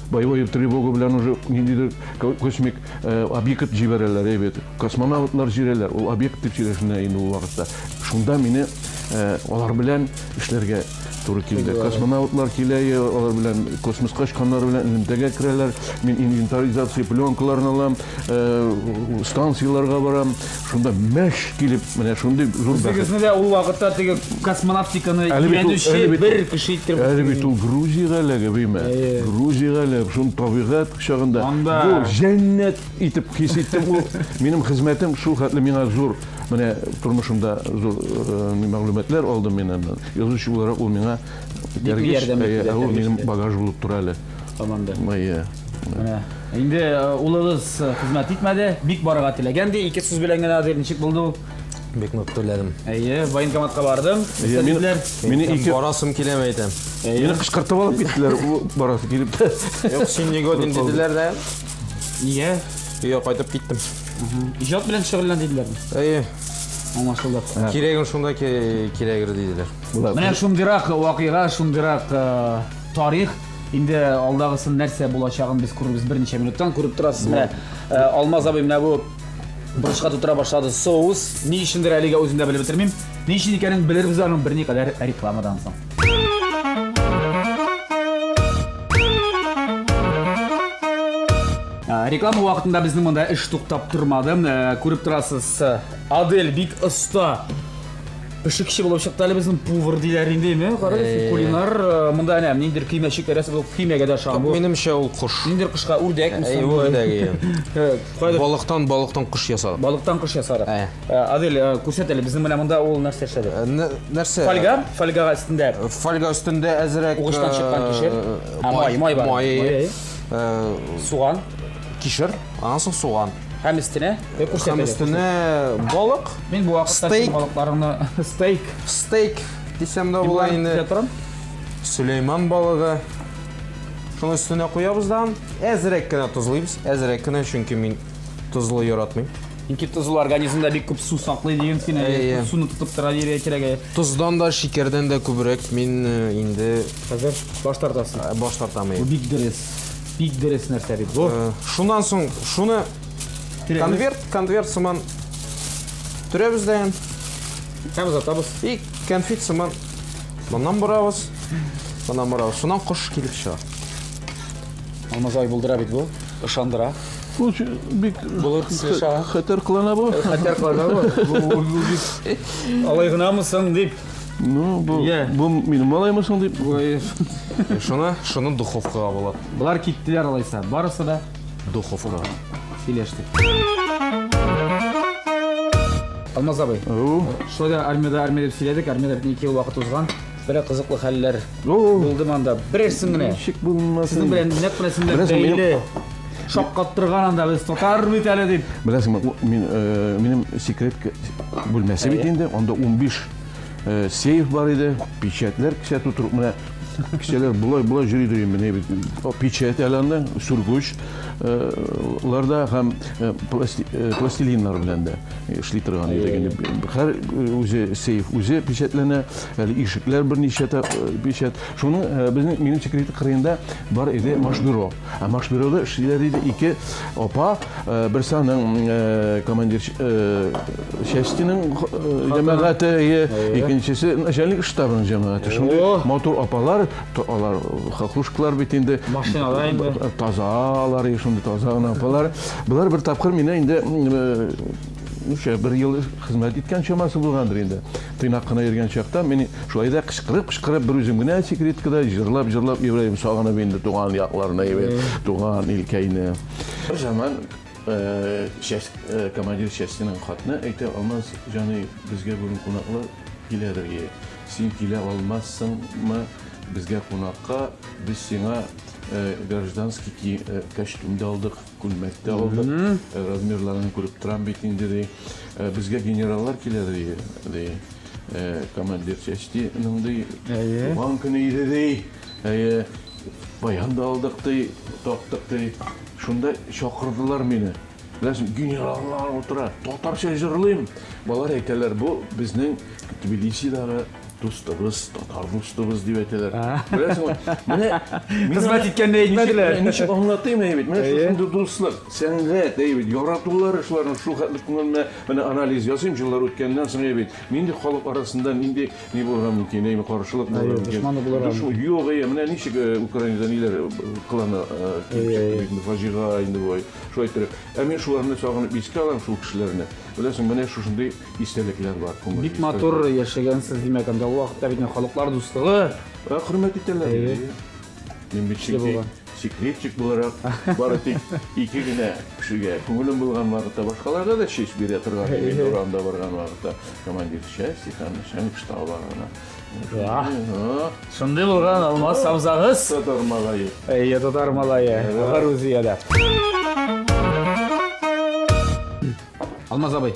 Speaker 2: боевой тревога белән уже ниндидер космик объект җибәрәләр, әйбәт. Космонавтлар җирәләр, ул объект дип сөйләшенә инде ул вакытта. Шунда мине алар белән эшләргә туры килде. Космонавтлар килә, алар белән космоска очканнар белән элемтәгә керәләр. Мин инвентаризация пленкаларын алам, станцияләргә барам. Шунда мәш килеп, менә шундый зур бәхет.
Speaker 1: Үзегезне дә ул вакытта теге космонавтиканы өйрәнүче бер кеше иттереп.
Speaker 2: Әле бит ул Грузиягә эләгә, бейме? Грузиягә эләгеп, шуның табигать кочагында. Бу җәннәт итеп хис иттем. Ул минем хезмәтем шул хәтле миңа зур, менә тормышымда зур мәгълүматлар алдым мин аннан. Язучы буларак ул миңа
Speaker 1: этәргеч,
Speaker 2: ә ул минем багаж булып тора әле.
Speaker 1: Тамамдыр.
Speaker 2: Әйе.
Speaker 1: Менә. Инде улыгыз хезмәт итмәде, бик барырга теләгән ди, ике сүз белән генә ди, ничек булды ул?
Speaker 3: Бик нык теләдем.
Speaker 1: Әйе, военкоматка бардым.
Speaker 2: Әйе, мин, мине ике
Speaker 3: барасым килә, әйтәм.
Speaker 2: Мине кычкыртып алып киттеләр, барасы килеп тә.
Speaker 3: Юк, син не годен диделәр дә.
Speaker 1: Нигә?
Speaker 3: Өйгә кайтып киттем.
Speaker 1: Иҗат белән шөгыльлән диделәрме?
Speaker 3: Әйе.
Speaker 1: Аңлашылды.
Speaker 3: Кирәген шунда кирәгер диделәр.
Speaker 1: Менә шундыйрак вакыйга, шундыйрак тарих. Инде алдагысын нәрсә булачагын без күрербез берничә минуттан. Күреп торасыз, менә Алмаз абый менә бу Борычка тутыра башлады соус. Ни өчендер әлегә үзем дә белеп бетермим. Ни өчен икәнен белербез аның берникадәр рекламадан соң. Реклама вакытында безнең монда эш туктап тормады. Күреп торасыз, Адель бик оста пешекче булып чыкты әле безнең повар диләр инде, әйме? Карагыз, кулинар. Монда әнә ниндидер көймәчекләр ясап, ул көймәгә дә ошаган бу.
Speaker 3: Минемчә ул кош.
Speaker 1: Ниндидер кошка үрдәк.
Speaker 3: Әй, үрдәк. Балыктан, балыктан кош ясадык.
Speaker 1: Балыктан кош ясадык. Адель, күрсәт әле, безнең менә монда ул нәрсә эшләде?
Speaker 3: Нәрсә?
Speaker 1: Фольга, фольгага өстендә.
Speaker 3: Фольга өстендә әзрәк
Speaker 1: Угычтан чыккан кишер. Май, май бар.
Speaker 3: Май.
Speaker 1: Суган.
Speaker 3: Кишер, аннан соң суган.
Speaker 1: Һәм өстенә
Speaker 3: Һәм өстенә балык.
Speaker 1: Мин бу вакытта
Speaker 3: Стейк.
Speaker 1: балыкларыңны стейк.
Speaker 3: Стейк дисәм дә була инде.
Speaker 1: Торам.
Speaker 3: Сөләйман балыгы. Шуны өстенә куябыз да, әзрәк кенә тозлыйбыз. Әзрәк кенә, чөнки мин тозлы яратмыйм.
Speaker 1: Чөнки тозлы организмда бик күп су саклый дигән син,
Speaker 3: Әйе.
Speaker 1: суны тотып тора дияргә кирәк.
Speaker 3: Тоздан да, шикәрдән дә күбрәк мин инде
Speaker 1: Хәзер баш тартасың.
Speaker 3: Баш тартам.
Speaker 1: Бу бик дөрес. Бик дөрес нәрсә бит бу.
Speaker 3: Шуннан соң шуны конверт, конверт сыман төрәбез дә.
Speaker 1: Һәм озатабыз.
Speaker 3: И конфет сыман моннан борабыз. Моннан борабыз. Шуннан кош килеп чыга.
Speaker 1: Алмаз абый булдыра бит бу. Ышандыра.
Speaker 2: Бу бик
Speaker 1: Булыр төсле шага.
Speaker 2: Хәтәр кылана бу.
Speaker 1: Хәтәр кылана бу. Бу бик алай гынамы соң дип.
Speaker 2: Ну, бу, бу минем малаймы соң дип.
Speaker 3: Шуны, шуны духовкага була.
Speaker 1: Болар киттеләр алайса. Барысы да
Speaker 3: духовкага.
Speaker 1: Сөйләштек. Алмаз абый. Шулай да армиядә армия дип сөйләдек. Армиядә бит 2 ел вакыт узган. Берәр кызыклы хәлләр булды монда. Берәрсен генә.
Speaker 2: Ничек булмасын.
Speaker 1: Сезнең белән нәкъ менә сезнең белән бәйле. Шаккаттырган анда без татар бит әле дип.
Speaker 2: Беләсеңме, мин минем секрет бүлмәсе бит инде, анда 15 сейф бар иде, печатьләр кесә тутырып, менә кесәләр болай-болай йөри дөрим, менә бит печать әле анда, сүргүч ларда һәм пластилиннар белән дә эшли торган идек инде. Һәр үзе сейф үзе печатьләнә, әле ишекләр берничә печать. Шуның безнең минем секрет кырыенда бар иде машбюро. Ә машбюрода эшлиләр иде ике апа, берсе аның командир частиның җәмәгате, икенчесе начальник штабының җәмәгате. Шундый матур апалар, алар хохлушкалар бит инде.
Speaker 1: Машинада инде.
Speaker 2: Тазалар, шундый таза гына апалар. Болар бер тапкыр мине инде ничә бер ел хезмәт иткән чамасы булгандыр инде. Тыйнак кына йөргән чакта мин шулай да кычкырып-кычкырып бер үзем генә секреткада җырлап-җырлап йөрим, сагынып инде туган якларны, туган илкәйне. Бер заман часть командир частиның хатыны әйтә, Алмаз җаный, безгә бүген кунаклар киләдер. Син килә алмассыңмы безгә кунакка? Без сиңа гражданский костюм да алдык, күлмәк тә алдык. Размерларын күреп торам бит инде, ди. Безгә генераллар килә, ди. Командир частиның, ди, туган көне иде, ди. Баян да алдык, ди, таптык, ди. Шунда чакырдылар мине. Беләсең, генераллар утыра, татарча җырлыйм. Балалар әйтәләр, бу безнең Тбилисидагы дустыбыз, татар дустыбыз дип әйтәләр. Беләсеңме? Менә
Speaker 1: хезмәт иткәнне әйтмәделәр.
Speaker 2: Ничек аңлатыйм әй бит? Менә шушындый дуслык, сәнгать әй бит, яратулар шуларның шул хәтле күңелемә менә анализ ясыйм еллар үткәннән соң әй бит. Нинди халык арасында нинди ни булырга мөмкин, әйме каршылык булырга мөмкин.
Speaker 1: Дошманы булырга.
Speaker 2: Дошман юк, әй, менә ничек Украинада ниләр кылана килеп чыкты бит, фаҗига инде бу. Шулай иттереп. Ә мин шуларны сагынып искә алам, шул кешеләрне. Беләсең, менә шушындый истәлекләр бар күңел.
Speaker 1: Бик матур яшәгәнсез, димәк, анда ул вакытта бит халыклар дуслыгы.
Speaker 2: Ә хөрмәт итәләр. Мин бит чөнки секретчик буларак бары тик ике генә кешегә күңелем булган вакытта башкаларга да честь бирә торган идем урамда барган вакытта командир части һәм начальник штаба гына.
Speaker 1: Шундый булган Алмаз абзагыз.
Speaker 2: Татар малае.
Speaker 1: Әйе, татар малае. Грузиядә. Алмаз абый,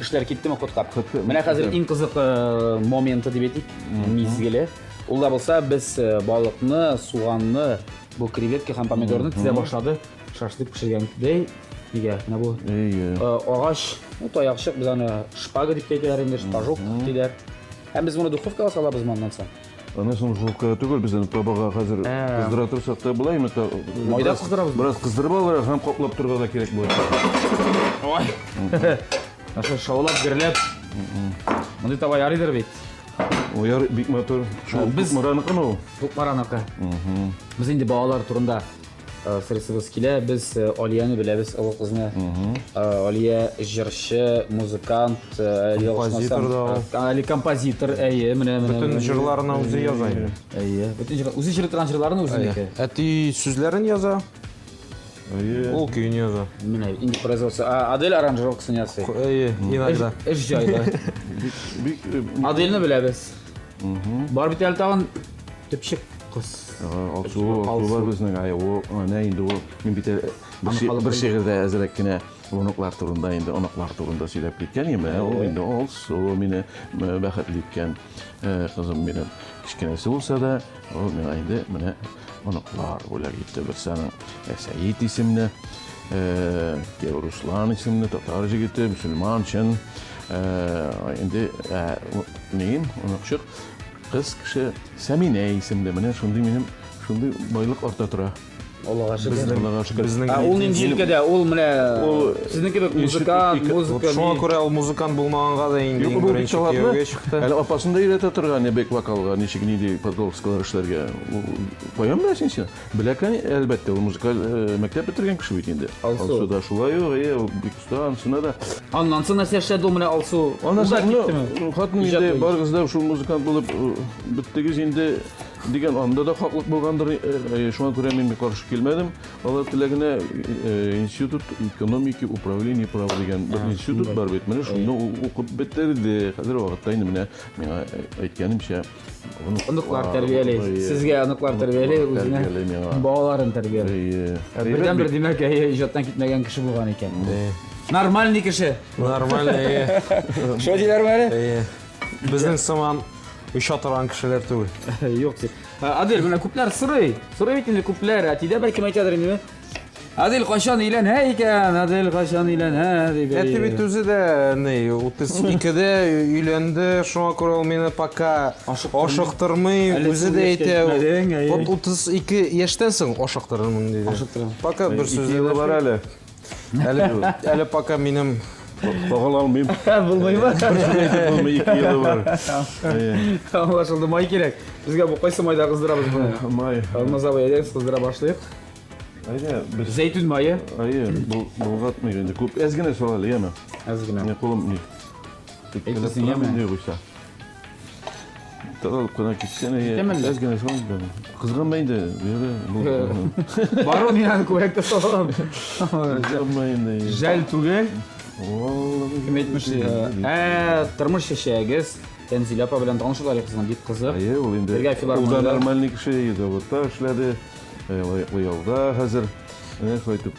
Speaker 1: эшләр киттеме ходка? Менә хәзер иң кызык моменты дип әйтик, мизгеле. Ул да булса без балыкны, суганны, бу креветка һәм помидорны тезә башлады. Шашлык пешергәндәй. Нигә? Менә бу агач, ну таякчык, без аны шпага дип әйтәләр инде, шпажок диләр. Һәм без моны духовкага салабыз моннан соң.
Speaker 2: Аннан соң духовкага түгел, без аны табага хәзер кыздыра торсак та була, инде
Speaker 1: Майда кыздырабыз.
Speaker 2: Бераз кыздырып алырга һәм каплап торырга да кирәк була.
Speaker 1: Ой. Аша шаулап, гөрләп. Мондый таба ярыйдыр бит.
Speaker 2: Ой, ярый, бик матур. Шул
Speaker 1: Без-
Speaker 2: Кукмараныкымы ул?
Speaker 1: Кукмараныкы. Без инде балалар турында сорыйсыбыз килә. Без Алияне беләбез, олы кызны. Алия җырчы, музыкант,
Speaker 3: Композитор да ул.
Speaker 1: Әле композитор, әйе, менә менә.
Speaker 3: Бөтен җырларны үзе яза инде.
Speaker 1: Әйе, бөтен җыр, үзе җырлый торган җырларны үзенеке.
Speaker 3: Әти сүзләрен яза.
Speaker 2: Әйе.
Speaker 3: Ул көен яза.
Speaker 1: Менә инде производство. Адель аранжировкасын ясый.
Speaker 3: Әйе, иногда.
Speaker 1: Эш җайлы.
Speaker 2: Бик
Speaker 1: Адельне беләбез. Бар бит әле тагын төпчек кыз.
Speaker 2: Алсу, Алсу бар безнең. Ай, ул әнә инде ул мин бит бер шигырьдә әзрәк кенә оныклар турында инде оныклар турында сөйләп киткән идем. Ул инде Алсу мине бәхетле иткән кызым минем. Кечкенәсе булса да, ул миңа инде менә оныклар бүләк итте. Берсе аның Сәид исемле, Руслан исемле татар җегете, мөселман, чын. Инде нейм, оныкчык кыз кеше Сәминә исемле. Менә шундый минем шундый байлык арта тора.
Speaker 1: Аллага шөкер.
Speaker 2: Аллага шөкер.
Speaker 3: Безнең
Speaker 1: Ә ул нинди өлкәдә? Ул менә сезнең кебек музыкант, музыка.
Speaker 3: Шуңа күрә ул музыкант булмаганга да инде
Speaker 2: Юк,
Speaker 3: иң
Speaker 2: бу бик
Speaker 3: беренче
Speaker 2: талантлы.
Speaker 3: кияүгә чыкты.
Speaker 2: Әле апасын да өйрәтә торган бек вокалга, ничек нинди подголоскалар эшләргә. Ул Каян беләсең син? Белә, әлбәттә, ул музыкаль мәктәп бетергән кеше бит инде.
Speaker 1: Алсу.
Speaker 2: Алсу да шулай ук, әйе, ул бик оста, анысына да.
Speaker 1: Аннан соң нәрсә эшләде ул менә Алсу?
Speaker 2: Аннан
Speaker 1: Ул да
Speaker 2: соң,
Speaker 1: киттеме?
Speaker 2: ну, хатын
Speaker 1: Иҗат
Speaker 2: инде
Speaker 1: буенча.
Speaker 2: барыгыз да шул музыкант булып беттегез инде дигән анда да хаклык булгандыр. Шуңа күрә мин бик каршы килмәдем. Алар теләгенә Институт экономики управления права дигән бер институт бар бит. Менә шунда ул укып бетерде. Хәзер вакытта инде менә миңа әйткәнемчә,
Speaker 1: Оныклар тәрбияли. Сезгә оныклар тәрбияли, үзенә балаларын тәрбияли. Бердән-бер димәк, әйе, иҗаттан китмәгән кеше булган икән. Нормальный кеше.
Speaker 3: Нормальный, әйе.
Speaker 1: Шулай диләрме әле?
Speaker 3: Әйе. Безнең сыман оча торган кешеләр түгел.
Speaker 1: Юк дип. Адель, менә күпләр сорый. Сорый бит инде күпләр. Әтидә бәлкем әйтәдер инде. Адель кайчан өйләнә икән? Адель кайчан өйләнә дип.
Speaker 3: Әти бит үзе дә ни, 32-дә өйләнде, шуңа күрә ул мине пока ашыктырмый, үзе дә әйтә. Вот 32 яшьтән соң ашыктырырмын диде.
Speaker 1: Ашыктырам.
Speaker 3: Пока бер сүз
Speaker 2: Ике елы бар әле.
Speaker 3: Әле, әле пока минем
Speaker 2: Кагыла алмыйм.
Speaker 1: Булмыймы?
Speaker 2: Әйтеп булмый, ике елы бар.
Speaker 1: Аңлашылды, май кирәк. Безгә бу кайсы майда кыздырабыз моны?
Speaker 2: Май.
Speaker 1: Алмаз абый, әйдәгез кыздыра башлыйк.
Speaker 2: Әйдә, без
Speaker 1: Зәйтүн мае.
Speaker 2: Әйе, болгатмыйк инде. Күп әз генә сал әле, яме.
Speaker 1: Әз генә.
Speaker 2: Менә кулым ни.
Speaker 1: Әйтәсең, яме.
Speaker 2: Инде куйса. Таралып кына китсен, әйе.
Speaker 1: Китәме әллә?
Speaker 2: Әз генә сал инде. Кызганма инде, Вера.
Speaker 1: Бару мин аны күбрәк тә салам.
Speaker 2: Кызганма инде.
Speaker 1: Жәл түгел.
Speaker 2: Валлаһи.
Speaker 1: Кем әйтмешли, ә, тормыш чәчәгез Тәнзилә апа белән танышу тарихысының бик кызык.
Speaker 2: Әйе, ул инде.
Speaker 1: Бергә
Speaker 2: Ул да
Speaker 1: филармониядә.
Speaker 2: нормальный кеше, заводта эшләде. Лаеклы ялда хәзер. Менә шулай итеп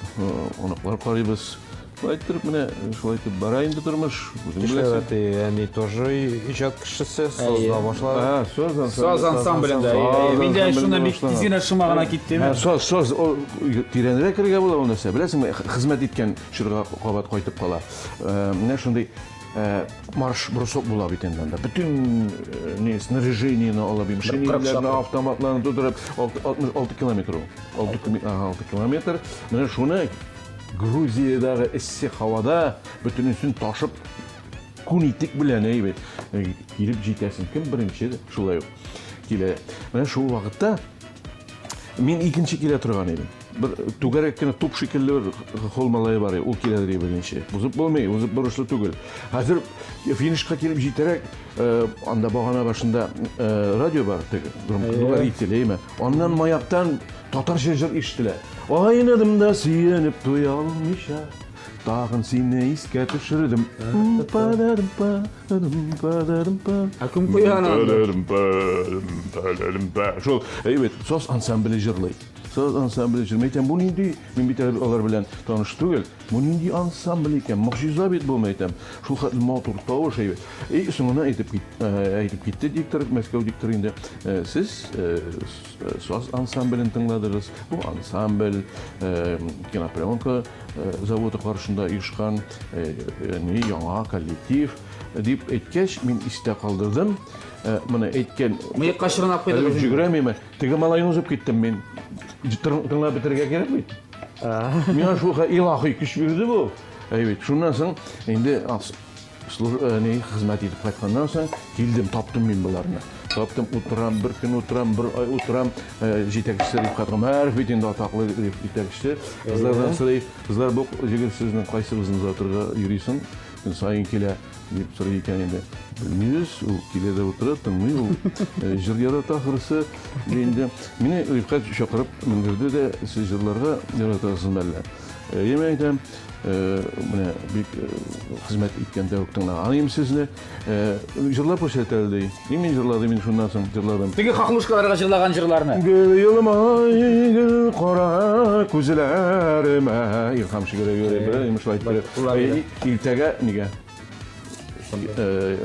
Speaker 2: оныклар карыйбыз. Шулай иттереп менә шулай итеп бара инде тормыш. Үзең беләсең.
Speaker 3: Әти, әни тоже иҗат кешесе, сазда башлады.
Speaker 2: А, саз ансамбле.
Speaker 1: Саз ансамблендә. Мин дә шунда бик тиз генә шома гына киттем.
Speaker 2: Саз, саз, тирәнрәк керергә була ул нәрсә. Беләсеңме, хезмәт иткән чорга кабат кайтып кала. Менә шундый марш бросок була бит инде анда. Бөтен не снаряжениене алып, шинельләрне, автоматларны тутырып, 66 километр ул. 6 километр. Менә шуны Грузиядәге эссе һавада бөтенесен ташып күн итек белән әйбәт килеп җитәсең. Кем беренче шулай ук килә. Менә шул вакытта мин икенче килә торган идем. Бер түгәрәк кенә туп шикелле бер хол малае бар, ул килә ди беренче. Узып булмый, узып борышлы түгел. Хәзер финишка килеп җитәрәк, анда багана башында радио бар, теге громкоговоритель, әйме. Аннан маяктан татарча җыр ишетелә. Айныдым да сөенеп туя алмыйча, тагын сине искә төшердем.
Speaker 1: Ә кем куя аны?
Speaker 2: Шул, әйбәт, саз ансамбле җырлый. Саз ансамбле җырлый. Әйтәм, бу нинди? Мин бит әле алар белән таныш түгел. Бу нинди ансамбль икән? Могҗиза бит бу, әйтәм. Шул хәтле матур тавыш әйбәт. И соңына әйтеп кит, әйтеп китте диктор, Мәскәү дикторы инде. Сез саз ансамблен тыңладыгыз. Бу ансамбль кинопленка заводы каршында оешкан ни яңа коллектив. Дип әйткәч, мин истә калдырдым. Моны әйткән.
Speaker 1: Мыекка чорнап куйдыгыз.
Speaker 2: Җөгерәмиме? Теге малайны узып киттем мин. Тыңлап бетерергә кирәк бит. Миңа шул илаһи көч бирде бу. Әй бит. Шуннан соң инде ни хезмәт итеп кайтканнан соң килдем, таптым мин боларны. Таптым, утырам, бер көн утырам, бер ай утырам. Җитәкчесе Рифкать Гомәров бит инде атаклы җитәкчесе. Кызлардан сорый, кызлар бу җегет сезнең кайсыгызны озатырга йөрисең? Көн саен килә, дип сорый икән инде. Белмибез, ул килә дә утыра, тыңлый, ул җыр ярата ахрысы. Инде мине Рифкать чакырып менгерде дә, сез җырларга яратасызмы әллә? Әйе, мин әйтәм, менә бик хезмәт иткәндә үк тыңлаган идем сезне. Җырлап күрсәт әле, ди. И мин җырладым инде шуннан соң җырладым.
Speaker 1: Теге хохлушкаларга җырлаган җырларны.
Speaker 2: Гел елмай, гел кара күзләремә. Илһам Шигәрәев йөри, белә, имеш шулай итеп. Иртәгә нигә?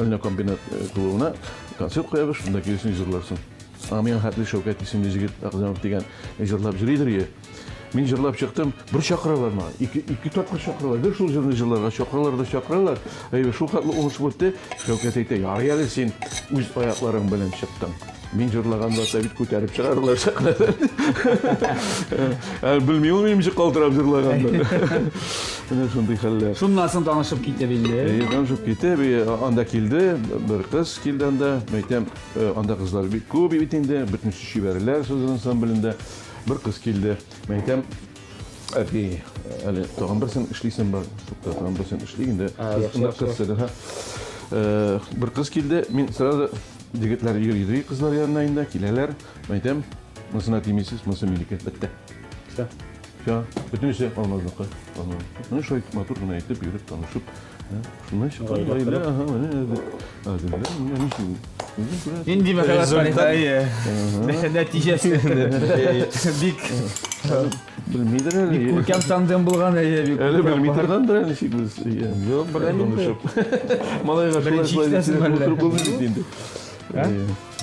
Speaker 2: Өлнә комбинат клубына концерт куябыз, шунда килсен җырларсың. Аңа миңа хәтле Шәүкәт исемле җегет Әгъзамов дигән җырлап йөридер ие. Мин җырлап чыктым, бер чакыралар миңа, ике, ике тапкыр чакыралар, бер шул җырны җырларга чакыралар да чакыралар. Әйе, шул хәтле уңыш үтте. Шәүкәт әйтә, ярый әле син үз аякларың белән чыктың. Мин җырлаганда да бит күтәреп чыгардылар сәхнәдән. Ә белми ул минем ничек калтырап җырлаганны. Менә шундый хәлләр.
Speaker 1: Шуннан соң танышып китеп инде.
Speaker 2: Әйе, танышып китеп, анда килде, бер кыз килде анда. Әйтәм, анда кызлар бик күп бит инде, бөтенесе чибәрләр сүз ансамблендә. Бер кыз килде. Мин әйтәм, әти, әле тагын берсен эшлисем бар. Тукта, тагын берсен эшли инде. Кыз, бер кыз килде. Мин сразу егетләр йөри кызлар янына инде киләләр. Мин әйтәм, монысына тимисез, монысы минеке. Бетте. Все. Все. Бөтенесе Алмазныкы. Алмаз. Ну, шулай матур гына итеп йөреп, танышып. Шуннан чыккан гаилә, ага, менә әзерләр, менә ничек.
Speaker 1: Нинди мәхәббәт тарихы, әйе. Нәтиҗәсе бик
Speaker 2: белмидер әле.
Speaker 1: Бик күркәм тандем булган, әйе, бик.
Speaker 2: Әле белми торгандыр әле ничек без.
Speaker 3: Юк, беләм инде.
Speaker 2: Малайга шулай шулай утырып булмый бит инде.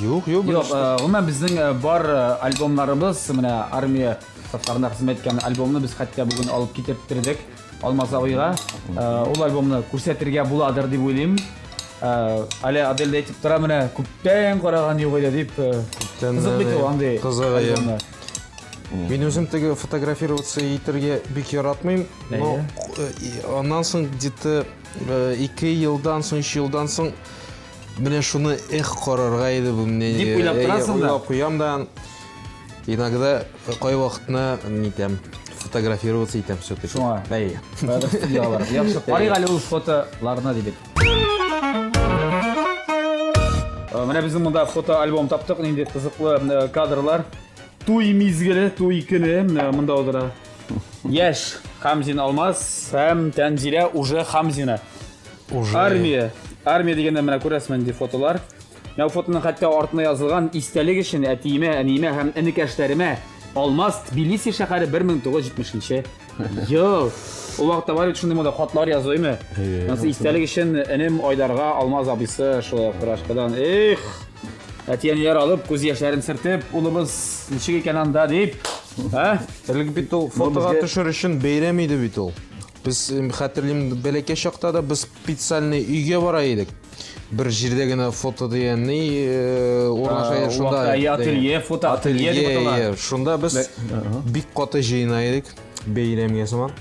Speaker 3: Юк, юк.
Speaker 1: Юк, гомумән безнең бар альбомнарыбыз, менә армия сафларында хезмәт иткән альбомны без хәтта бүген алып китерттирдек. Алмаз абыйга ул альбомны күрсәтергә буладыр дип уйлыйм. Әле Адель дә әйтеп тора, менә күптән караган юк иде дип. Кызык бит ул андый.
Speaker 3: Кызык, әйе. Мин үзем теге фотографироваться итәргә бик яратмыйм, но аннан соң где-то 2 елдан соң, 3 елдан соң менә шуны эх карарга иде бу менә.
Speaker 1: Дип уйлап торасың да.
Speaker 3: Уйлап куям да. Иногда кайвакытны нитәм, фотографироваться итәм все-таки.
Speaker 1: Шуңа.
Speaker 3: Әйе.
Speaker 1: Студиягә барып. Яхшы, карыйк әле ул фотоларны дип. Менә безнең монда фотоальбом таптык, нинди кызыклы кадрлар. Туй мизгеле, туй көне менә монда утыра. Яшь Хамзин Алмаз һәм Тәнзилә уже Хамзина.
Speaker 3: Уже.
Speaker 1: Армия. Армия дигәндә менә күрәсез нинди фотолар. Менә бу фотоның хәтта артына язылган истәлек өчен әтиемә, әниемә һәм энекәшләремә Алмаз Тбилиси шәһәре 1970 ел. Ул вакытта бар бит шундый мода хатлар язу, әйме? Анысы истәлек өчен энем Айдарга Алмаз абыйсы шулай ук Рашкадан. Эх, әти-әниләр алып, күз яшьләрен сөртеп, улыбыз ничек икән анда дип, ә?
Speaker 3: Элек бит ул фотога төшер өчен бәйрәм иде бит ул. Без хәтерлим, бәләкәй чакта да без специальный өйгә бара идек. Бер җирдә генә фото дигән ни урнаша иде шунда.
Speaker 1: Ателье, фото ателье дип атала.
Speaker 3: Шунда без бик каты җыена идек, бәйрәмгә сыман.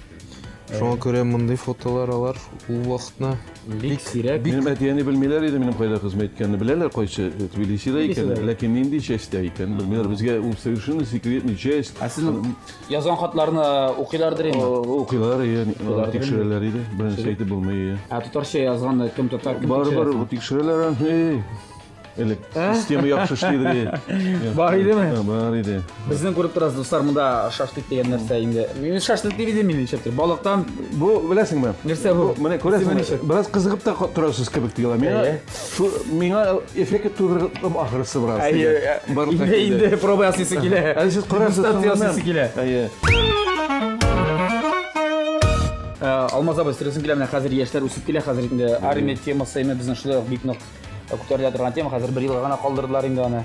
Speaker 3: Шуңа күрә мондый фотолар алар ул вакытны
Speaker 1: бик сирәк.
Speaker 2: Минем әти-әни белмиләр иде минем кайда хезмәт иткәнне. Беләләр кайсы Тбилисида икәнен, ләкин нинди частьтә икәнен белмиләр. Безгә ул совершенно секретный часть.
Speaker 1: Ә сезнең Язган хатларны укыйлардыр инде.
Speaker 2: Укыйлар, иә, тикшерәләр иде. Беренче әйтеп булмый, иә.
Speaker 1: Ә татарча язганны кем тота, кем
Speaker 2: Бар, бар, тикшерәләр аны. Элек система яхшы эшлидер, иә.
Speaker 1: Бар идеме?
Speaker 2: Бар иде.
Speaker 1: Безнең күреп торасыз, дуслар, монда шашлык дигән нәрсә инде. Мин шашлык дип идем мин ничектер. Балыктан
Speaker 2: Бу беләсеңме?
Speaker 1: Нәрсә бу?
Speaker 2: Менә күрәсеңме? Бераз кызыгып та торасыз кебек дигән. Миңа Шу миңа эффект тудырдым ахрысы бераз.
Speaker 1: Әйе, инде инде проба ясыйсы килә.
Speaker 2: Әле сез карарсыз.
Speaker 1: Ясыйсы килә.
Speaker 2: Әйе.
Speaker 1: Э, Алмаз абый, сорыйсым килә, менә хәзер яшьләр үсеп килә, хәзер инде армия темасы инде безнең шулай ук бик нык күтәрелә торган тема, хәзер бер елга гына калдырдылар инде аны.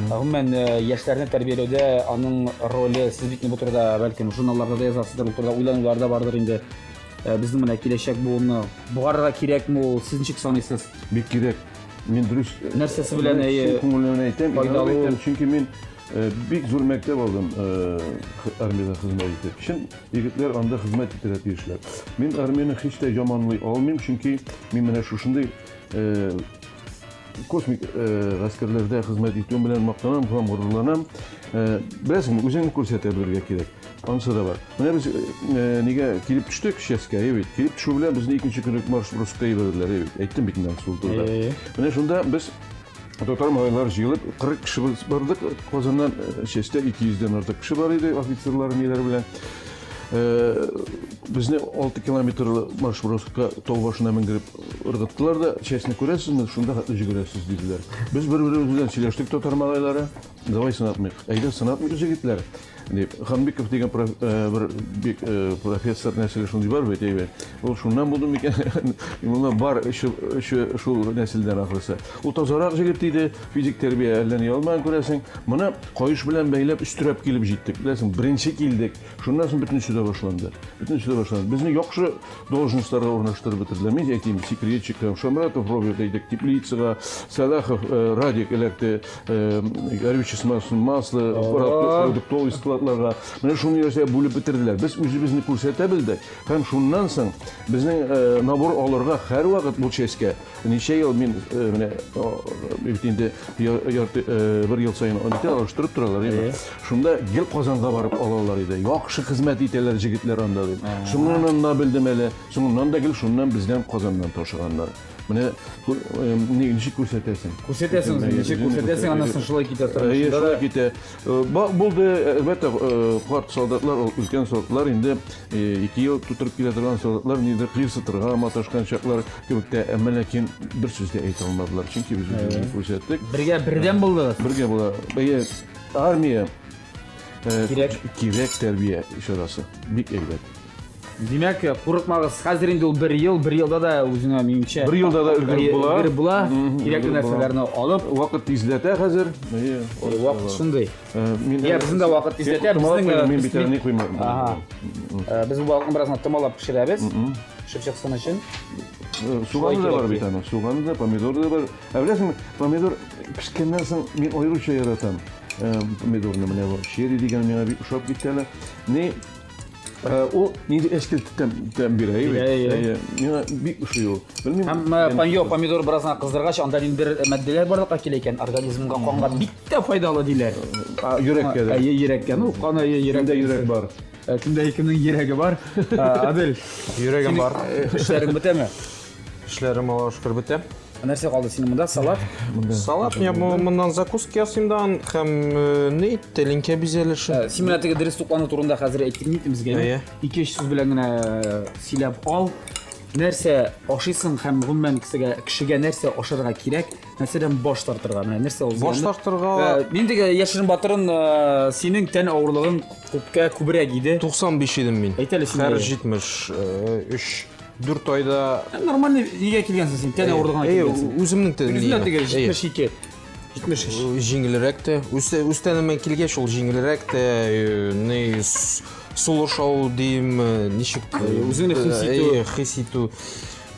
Speaker 1: Гомумән, э, яшьләрне тәрбияләүдә аның роле, сез бит бу турыда бәлкем журналларда да язасыздыр, бу турыда уйланулар да бардыр инде. Безнең менә киләчәк буынны бугарга кирәкме ул? Сез ничек саныйсыз?
Speaker 2: Бик кирәк. Мин дөрес
Speaker 1: нәрсәсе белән
Speaker 2: әйе күңелемнән әйтәм,
Speaker 1: файдалы
Speaker 2: әйтәм, чөнки мин бик зур мәктәп алдым армиядә хезмәт итеп. Чын егетләр анда хезмәт итәргә тиешләр. Мин армияне һич тә яманлый алмыйм, чөнки мин менә шушындый космик гаскәрләрдә хезмәт итүем белән мактанам һәм горурланам. Беләсеңме, үзеңне күрсәтә белергә кирәк. Анысы да бар. Менә без нигә килеп төштек Ческә, әйе бит. Килеп төшү белән безне икенче көнне марш броска җибәрделәр, әйе бит. Әйттем бит инде шул турыда. Менә шунда без татар малайлар җыелып 40 кеше без бардык. Казаннан Честә 200 дән артык кеше бар иде, офицерлар ниләр белән. Безне 6 километрлы марш броска тау башына менгереп ыргыттылар да, Честне күрәсезме, шунда хәтле җөгерәсез диделәр. Без бер-беребез белән сөйләштек татар малайлары. Давай сынатмыйк. Әйдә сынатмыйк, җегетләр. Дип, Ханбиков дигән бер бик профессор нәселе шундый бар бит, әйбәт. Ул шуннан булды микән? Моны бар шул нәселдән ахрысы. Ул тазарак җегет иде, физик тәрбия әллә ни алмаган күрәсең. Моны каеш белән бәйләп өстерәп килеп җиттек. Беләсең, беренче килдек. Шуннан соң бөтенесе дә башланды. Бөтенесе дә башланды. Безне яхшы должностьларга урнаштырып бетерделәр. Мин әйтим, секретчик, Шамратов Роберт әйтик, теплицага, Сәлахов э, Радик эләкте, э, горючее масло, продуктовый складларга. Менә шуны нәрсә бүлеп бетерделәр. Без үзебезне күрсәтә белдек. Һәм шуннан соң безнең э, набор алырга һәрвакыт бу чәчкә Ничә ел мин э, менә бит инде ярты э, бер ел саен нитә алыштырып торалар инде. Шунда гел Казанга барып алалар иде. Яхшы хезмәт итәләр җегетләр анда дип. Соңыннан да белдем әле. Соңыннан да гел шуннан бездән Казаннан ташыганнар. Менә э, ничек күрсәтәсең?
Speaker 1: Күрсәтәсең, ничек күрсәтәсең, аннан соң шулай китә
Speaker 2: тормыш. Әйе, шулай китә. Булды, әлбәттә, карт солдатлар, ул өлкән солдатлар инде 2 ел тутырып килә торган солдатлар нидер кыерсытырга маташкан чаклар кебек тә, әмма ләкин бер сүз дә әйтә алмадылар, чөнки без үзебезне күрсәттек.
Speaker 1: Бергә бердәм булдыгыз.
Speaker 2: Бергә була. Әйе, армия кирәк, кирәк тәрбия чарасы. Бик әйбәт.
Speaker 1: Димәк, курыкмагыз. Хәзер инде ул бер ел, бер елда да үзеңә минемчә.
Speaker 2: Бер елда да өлгереп була.
Speaker 1: Өлгереп була. Кирәкле нәрсәләрне алып.
Speaker 2: Вакыт тизләтә хәзер.
Speaker 1: Әйе. Вакыт шундый. Я, безнең дә вакыт тизләтә.
Speaker 2: Безнең мин бит әле ни куймадым.
Speaker 1: Ага. Без бу балыкны бераз гына томалап пешерәбез. Пешеп чыксын өчен.
Speaker 2: Суганы да бар бит аның. Суганы да, помидоры да бар. Ә беләсеңме, помидор пешкәннән соң мин аеруча яратам. Помидорны менә бу черри дигән миңа бик ошап китте әле. Ни Ул нинди эчкел тәм тәм бирә, әйе. Әйе. Миңа бик ошый ул.
Speaker 1: Белмим. Һәм помидор, помидор бераз гына кыздыргач, анда ниндидер матдәләр барлыкка килә икән, организмга, канга бик тә файдалы диләр.
Speaker 2: Йөрәккә дә.
Speaker 1: Әйе, йөрәккә. Ну, кан әйе,
Speaker 2: йөрәк. Кемдә йөрәк бар?
Speaker 1: Кемдә кемнең йөрәге бар? Адель,
Speaker 3: йөрәгем бар.
Speaker 1: Эшләрең бетәме?
Speaker 3: Эшләрем Аллага шөкер бетә.
Speaker 1: Нәрсә калды синең монда? Салат?
Speaker 3: Салат, я моннан закуска ясыйм да һәм э, ни, тәлинкә бизәлеше.
Speaker 1: Э, син менә теге дөрес туклану турында хәзер әйттең бит безгә.
Speaker 3: Әйе.
Speaker 1: Ике-өч сүз белән генә э, сөйләп ал. Нәрсә ашыйсың һәм гомумән кешегә, кешегә нәрсә ашарга кирәк, нәрсәдән баш тартырга? Менә нәрсә ул?
Speaker 3: Баш тартырга.
Speaker 1: Мин теге яшерен батырын синең тән авырлыгың күпкә күбрәк иде.
Speaker 3: 95 идем мин.
Speaker 1: Әйт әле син.
Speaker 3: Хәр 73 Дүрт айда...
Speaker 1: Нормальный нигә килгәнсең син? Тән авырлыгына килгәнсең.
Speaker 3: Үземнең тән.
Speaker 1: Үземнең теге 72. 73.
Speaker 3: Җиңелрәк тә. Үз, үз тәнемә килгәч, ул җиңелрәк тә, ни сулыш алу дим, ничек
Speaker 1: үзеңне хис итү.
Speaker 3: Хис итү.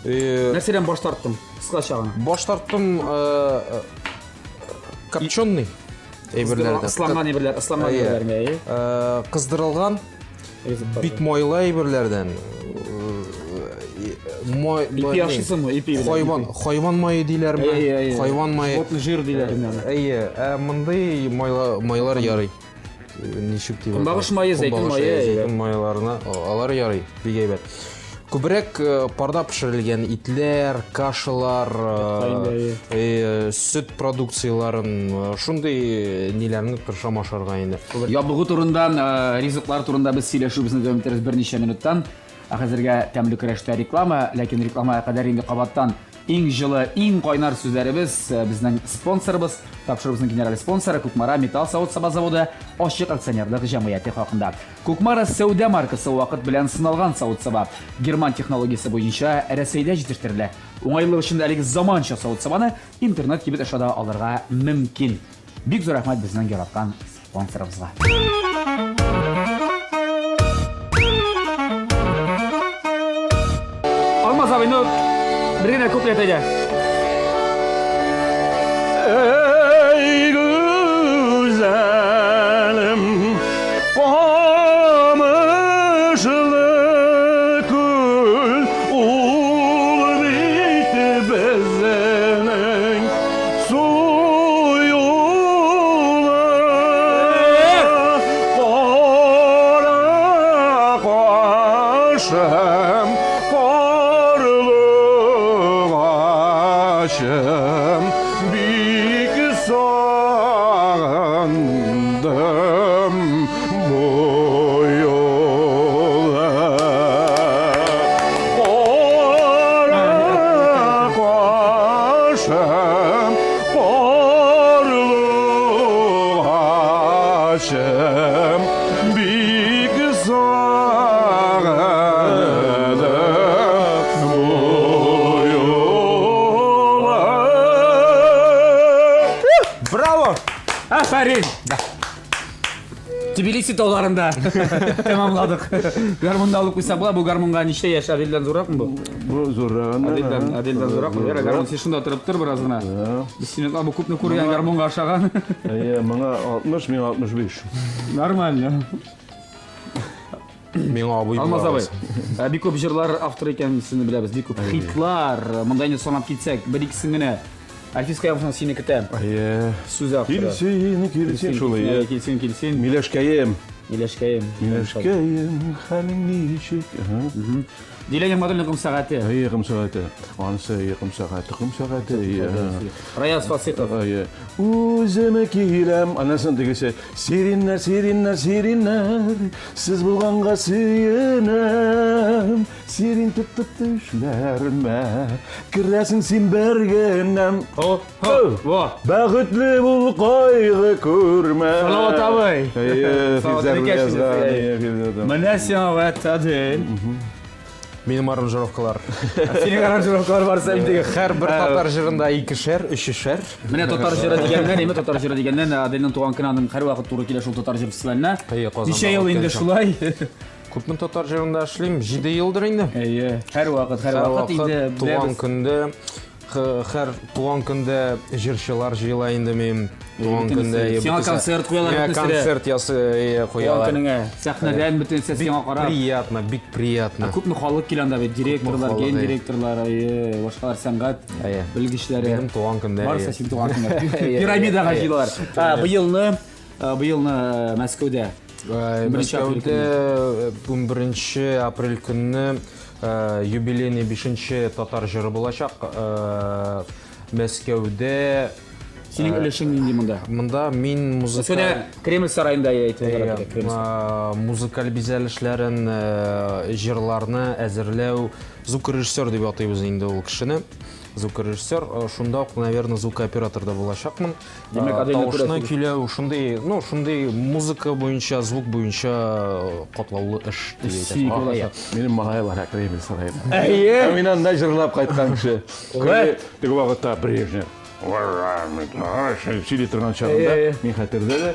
Speaker 1: Нәрсәдән баш тарттың? Кыскача гына.
Speaker 3: Баш тарттым копченый әйберләрдән.
Speaker 1: Ысланган әйберләр, ысланган әйберләргә, әйе.
Speaker 3: Кыздырылган бик майлы әйберләрдән.
Speaker 1: Май, ипи ашыйсыңмы? Ипи
Speaker 3: белән. Хайван, хайван мае диләрме? Хайван мае.
Speaker 1: Животный жир диләр инде аны.
Speaker 3: Әйе, ә мондый майлар ярый. Ничек дип.
Speaker 1: Көнбагыш мае, зәйтүн мае.
Speaker 3: Зәйтүн майларына алар ярый, бик әйбәт. Күбрәк парда пешерелгән итләр, кашалар, сөт продукцияләрен, шундый ниләрне тырышам ашарга инде.
Speaker 1: Ябыгу турында, ризыклар турында без сөйләшүебезне дәвам итәрбез берничә минуттан. Ә хәзергә тәмле көрәштә реклама, ләкин рекламага кадәр инде кабаттан иң җылы, иң кайнар сүзләребез безнең спонсорыбыз, тапшыруыбызның генераль спонсоры Кукмара металл савыт-саба заводы ачык акционерлык җәмгыяте хакында. Кукмара сәүдә маркасы вакыт белән сыналган савыт-саба. Герман технологиясе буенча Рәсәйдә җитештерелә. Уңайлылык өчен әлеге заманча савыт-сабаны интернет кибет аша да алырга мөмкин. Бик зур рәхмәт безнең яраткан спонсорыбызга. абый, ну, бер генә куплет әйдә.
Speaker 2: Ey güzelim Kamışlı kül Ul bitti bezinin suyuna Kara kaşım Karlı kaşım Bik sağındım bu yola Kara kaşım Karlı kaşım Bik sağındım bu yola
Speaker 3: Браво!
Speaker 1: Афәрин! Тбилиси тауларында тәмамладык. Гармунны алып куйсак була, бу гармунга ничә яшь? Аделдән зурракмы бу?
Speaker 2: Бу зуррагыннан.
Speaker 1: Аделдән, Аделдән зурракмы? Ярар, гармун син шунда торып тор бераз гына. Без сине бу күпне күргән гармунга ошаган.
Speaker 2: Әйе, моңа 60, миңа 65.
Speaker 1: Нормально.
Speaker 3: Миңа абый
Speaker 1: Алмаз
Speaker 3: була
Speaker 1: абый,
Speaker 3: аласың.
Speaker 1: бик күп җырлар авторы икән сезне беләбез, бик күп хитлар. Монда инде санап китсәк, бер икесен генә. Әлфис Кыямовның сине көтәм.
Speaker 2: Әйе.
Speaker 1: Сүз авторы.
Speaker 2: Килсен, килсен шул, әйе.
Speaker 1: Килсен, килсен.
Speaker 2: Миләшкәем.
Speaker 1: Миләшкәем.
Speaker 2: Миләшкәем, хәлең ничек? Ага.
Speaker 1: Дилә Нигъмәтуллина ком сәгате.
Speaker 2: Әйе, ком сәгате. Анысы әйе, ком сәгате, ком сәгате. Әйе.
Speaker 1: Раяз Фасыйхов.
Speaker 2: Әйе. Үзем киләм. Аннан соң тегесе Сириннәр, сириннәр, сириннәр, сез булганга сөенәм. Сирин тотып төшләремә, керәсең син бер генәм.
Speaker 1: Хо, хо, во.
Speaker 2: Бәхетле бул, кайгы күрмә.
Speaker 1: Салават абый.
Speaker 2: Әйе,
Speaker 1: Салават
Speaker 2: Фирзәр
Speaker 1: Бикәшев,
Speaker 2: язган,
Speaker 1: әйе.
Speaker 2: әйе, Фирзәр.
Speaker 1: Менә сиңа вәт, Адель.
Speaker 3: Минем аранжировкалар.
Speaker 1: Синең аранжировкалар барса инде.
Speaker 3: Һәрбер татар җырында икешәр, өчешәр.
Speaker 1: Менә татар җыры дигәннән, әйме татар җыры дигәннән, Аделнең туган көне аның һәрвакыт туры килә шул татар җыр фестиваленә.
Speaker 3: Әйе, Казанда
Speaker 1: Ничә ел инде
Speaker 3: үткән чак.
Speaker 1: шулай?
Speaker 3: Күпме татар җырында эшлим? 7 елдыр инде.
Speaker 1: Әйе, һәрвакыт, һәрвакыт инде
Speaker 3: туган
Speaker 1: беләбез.
Speaker 3: көндә һәр туган көндә җырчылар җыела инде минем туган
Speaker 1: Бөтенесе.
Speaker 3: көндә.
Speaker 1: Сиңа
Speaker 3: бөтенесе.
Speaker 1: концерт куялар,
Speaker 3: Миңа
Speaker 1: бөтенесе.
Speaker 3: концерт ясы
Speaker 1: Туган
Speaker 3: куялар.
Speaker 1: көнеңә сәхнәдән бөтенесе сиңа карап.
Speaker 3: Приятно, бик приятно.
Speaker 1: Күпме халык килә анда бит, директорлар,
Speaker 3: халык,
Speaker 1: ген
Speaker 3: әйе.
Speaker 1: директорлар, әйе, башкалар сәнгать
Speaker 3: Әйе.
Speaker 1: белгечләре.
Speaker 3: Минем туган көндә.
Speaker 1: Барысы
Speaker 3: әйе.
Speaker 1: син туган көнеңә.
Speaker 3: Әйе,
Speaker 1: Пирамидага
Speaker 3: әйе.
Speaker 1: җыелалар. А, Быелны, быелны Мәскәүдә.
Speaker 3: Мәскәүдә 11 апрель көнне юбилейный 5 татар җыры булачак. Мәскәүдә
Speaker 1: Синең өлешең нинди монда?
Speaker 3: Монда мин музыка
Speaker 1: Мәскәүдә Кремль сараенда әйтеп узарга кирәк, Кремль сарае.
Speaker 3: Музыкаль бизәлешләрен, җырларны әзерләү, звукорежиссер дип атыйбыз инде ул кешене. Звукорежиссер, шунда ук, наверное, звукооператор да булачакмын.
Speaker 1: Димәк, Аделне
Speaker 3: Тавышны
Speaker 1: күрәсез.
Speaker 3: көйләү, шундый, ну, шундый музыка буенча, звук буенча катлаулы эш дип әйтәсем.
Speaker 1: Синеке булачак.
Speaker 2: Минем малайлар Кремль сараенда.
Speaker 1: Әйе.
Speaker 2: Ә мин анда җырлап кайткан кеше.
Speaker 1: Вәт.
Speaker 2: Теге вакытта Брежнев сөйли торган чагында
Speaker 1: Әйе.
Speaker 2: мин хәтердә дә,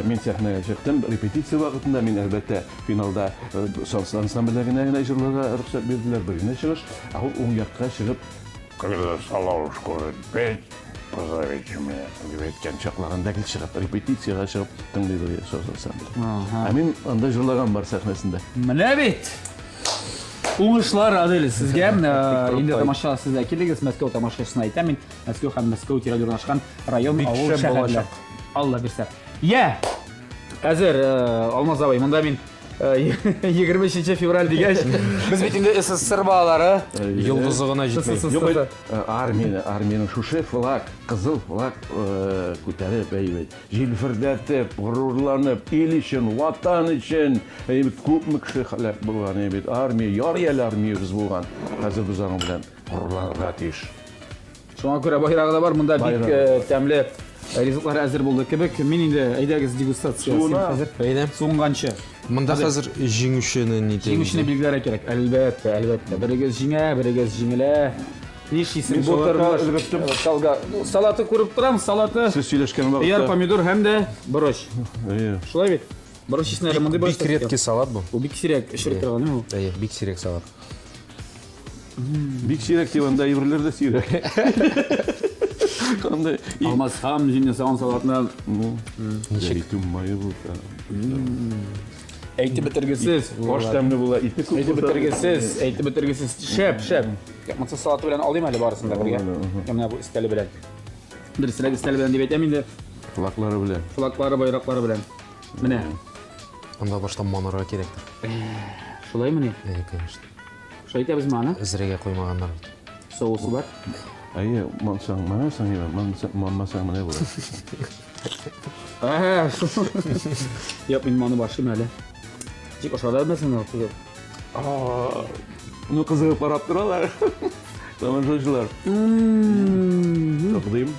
Speaker 2: мин сәхнәгә чыктым. Репетиция вакытында мин әлбәттә финалда ансамбльдә генә генә җырларга рөхсәт бирделәр, бер генә чыгыш. Ә ул уң якка чыгып, когда Соловушку петь, позовите меня, дип әйткән чакларында гел чыгып, репетициягә чыгып тыңлыйбыз соз ансамбль. Ә мин анда җырлаган бар сәхнәсендә.
Speaker 1: Менә бит. Уңышлар, Адель, сезгә. Инде тамаша сез дә килегез, Мәскәү тамашачысына әйтәм мин. Мәскәү һәм Мәскәү тирәли урнашкан район,
Speaker 3: Бик
Speaker 1: авыл,
Speaker 3: шәп
Speaker 1: шәһәрләр.
Speaker 3: булачак.
Speaker 1: Алла бирсә. Я! Әзер, Алмаз абый, монда мин 23 февраль дигәч, без бит инде СССР балалары.
Speaker 3: Йолдызы гына җитми.
Speaker 1: СССР.
Speaker 2: Юк, бит, армияне, армиянең шушы флаг, кызыл флаг күтәреп, әйбәт, җилфердәтеп, горурланып, ил өчен, ватан өчен, әйбәт, күпме кеше һәлак булган, әйбәт, армия, ярый әле армиябез булган. Хәзер без аның белән горурланырга тиеш.
Speaker 1: Шуңа күрә байрагы да бар, монда бик
Speaker 2: Байрагы.
Speaker 1: тәмле ризыклар әзер булды кебек. Мин инде әйдәгез дегустация ясыйм
Speaker 2: Суына.
Speaker 1: хәзер.
Speaker 3: Әйдә.
Speaker 1: Суынганчы.
Speaker 3: Монда хәзер җиңүчене ни
Speaker 1: Җиңүчене билгеләргә кирәк. Әлбәттә, әлбәттә. Берегез җиңә, берегез җиңелә. Нишлисең,
Speaker 2: Мин
Speaker 1: бу
Speaker 2: салатка
Speaker 1: тормыш.
Speaker 2: өлгерттем.
Speaker 1: Салга. Салаты күреп торам, салаты.
Speaker 2: Сез сөйләшкән
Speaker 1: Кыяр,
Speaker 2: вакытта.
Speaker 1: помидор һәм дә борыч.
Speaker 2: Әйе.
Speaker 1: Шулай бит? Борыч исенә әле мондый борыч.
Speaker 3: Бик редкий салат бу.
Speaker 1: Бу бик сирәк эшереп торган, бу.
Speaker 3: Әйе, бик сирәк салат.
Speaker 2: Бик сирәк дип анда әйберләр дә сирәк. Анда
Speaker 1: Алмаз Хамзин ясаган салатны
Speaker 2: ничек зәйтүн мае булса.
Speaker 1: Әйтеп бетергесез.
Speaker 2: Аш тәмле була, ите күп
Speaker 1: Әйтеп бетергесез, әйтеп бетергесез. Шәп, шәп. Монысы салаты белән алыйм әле барысын да бергә. Менә бу өстәле белән. Дөресрәк өстәле белән дип әйтәм инде.
Speaker 2: Флаглары белән.
Speaker 1: Флаглары, байраклары белән. Менә.
Speaker 3: Анда башта манарга кирәктер.
Speaker 1: Шулаймыни?
Speaker 3: Әйе, конечно.
Speaker 1: Шулай итәбезме аны?
Speaker 3: Әзрәгә куймаганнар бит.
Speaker 1: Соусы бар.
Speaker 2: Әйе, мансаң, манасың, мансаң, манмасаң менә була.
Speaker 1: Әһә, Юк, мин моны башлыйм әле. Тик ашарда белмәсең ул кызык.
Speaker 2: Ну, кызыгып карап торалар. Тамашачылар. Тәкъдим.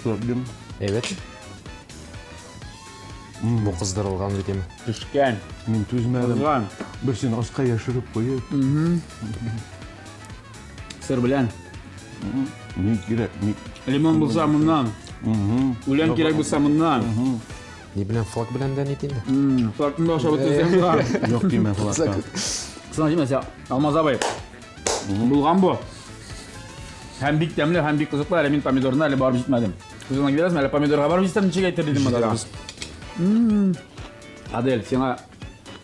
Speaker 2: Тәкъдим.
Speaker 3: Әйбәт. Бу кыздырылган бит инде.
Speaker 1: Пешкән.
Speaker 2: Мин түзмәдем.
Speaker 1: Кызган.
Speaker 2: Берсен аска яшереп куеп.
Speaker 1: Сыр белән.
Speaker 2: Ни кирәк, ни.
Speaker 1: Лимон булса моннан. Үлән кирәк булса моннан.
Speaker 3: Ни белән флаг белән дә нит инде.
Speaker 1: Флагны да ашап бетерсәң була.
Speaker 2: Юк димә флагка.
Speaker 1: Сына җитмәсә, Алмаз абый. Булган бу. Һәм бик тәмле, һәм бик кызыклы. Әле мин помидорны әле барып җитмәдем. Күз уңына киләсең, әле помидорга барып җитсәм, ничек әйтер идем монда. Адель, сиңа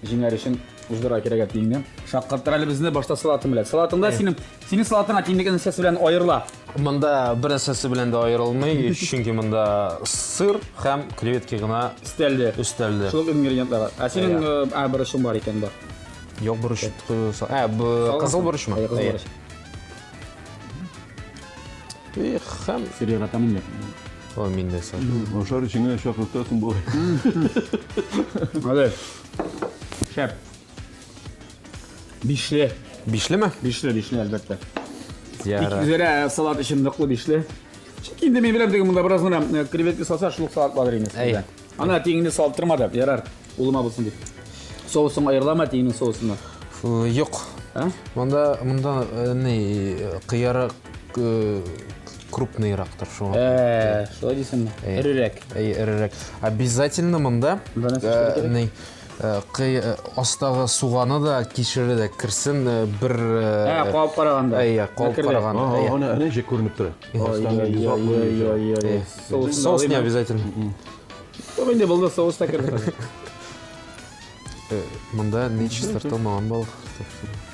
Speaker 1: җиңәр өчен уздырырга кирәк әтиеңне. Шаккаттыр әле безне башта салатың белән. Салатыңда синең синең салатың әтиеңнеке нәрсәсе белән аерыла?
Speaker 3: Монда бер нәрсәсе белән дә аерылмый, чөнки монда сыр һәм креветки гына
Speaker 1: өстәлде.
Speaker 3: Өстәлде.
Speaker 1: Шул ингредиентлар. Ә синең ә борычың бар икән бар.
Speaker 3: Юк борыч. Ә, кызыл борычмы?
Speaker 1: Кызыл борыч.
Speaker 3: Эх, һәм
Speaker 1: Сыр яратам инде.
Speaker 3: О, мин дә сыр.
Speaker 2: Ашар өчен генә чакыртасың болай.
Speaker 1: Адель. Шәп. Бишле.
Speaker 3: Бишлеме?
Speaker 1: Бишле, бишле, әлбәттә.
Speaker 3: Ярар.
Speaker 1: Үзәрә салат өчен ныклы бишле. Чөнки инде мин беләм теге монда бераз гына креветка салса, шул ук салат булыр инде.
Speaker 3: Әй.
Speaker 1: Аны әтиеңне салып тормады. Ярар, улыма булсын дип. Соусың аерыламы әтиеңнең соусыннан?
Speaker 3: Фу, Юк.
Speaker 1: А?
Speaker 3: Монда монда э, ни э, кыяры э, крупныйрактыр шуңа.
Speaker 1: Э, шулай дисеңме?
Speaker 3: Әй.
Speaker 1: Эрерәк.
Speaker 3: Әй, эрерәк. Обязательно монда
Speaker 1: Монда нәрсә эшләргә кирәк?
Speaker 3: ни э, кый э, астагы суганы да, кишере дә керсен э, бер
Speaker 1: Ә,
Speaker 3: э,
Speaker 1: кабып караганда.
Speaker 3: Әй, кабып
Speaker 1: Мәкерле.
Speaker 3: караганда. Әй.
Speaker 2: Аны әнә ничек күренеп тора.
Speaker 1: Ой-ой-ой-ой-ой. Соусын
Speaker 3: Соус не
Speaker 1: алыйм.
Speaker 3: обязательно.
Speaker 1: Юк инде булды, соус та керде хәзер.
Speaker 3: Э, Монда не чистартылмаган балык.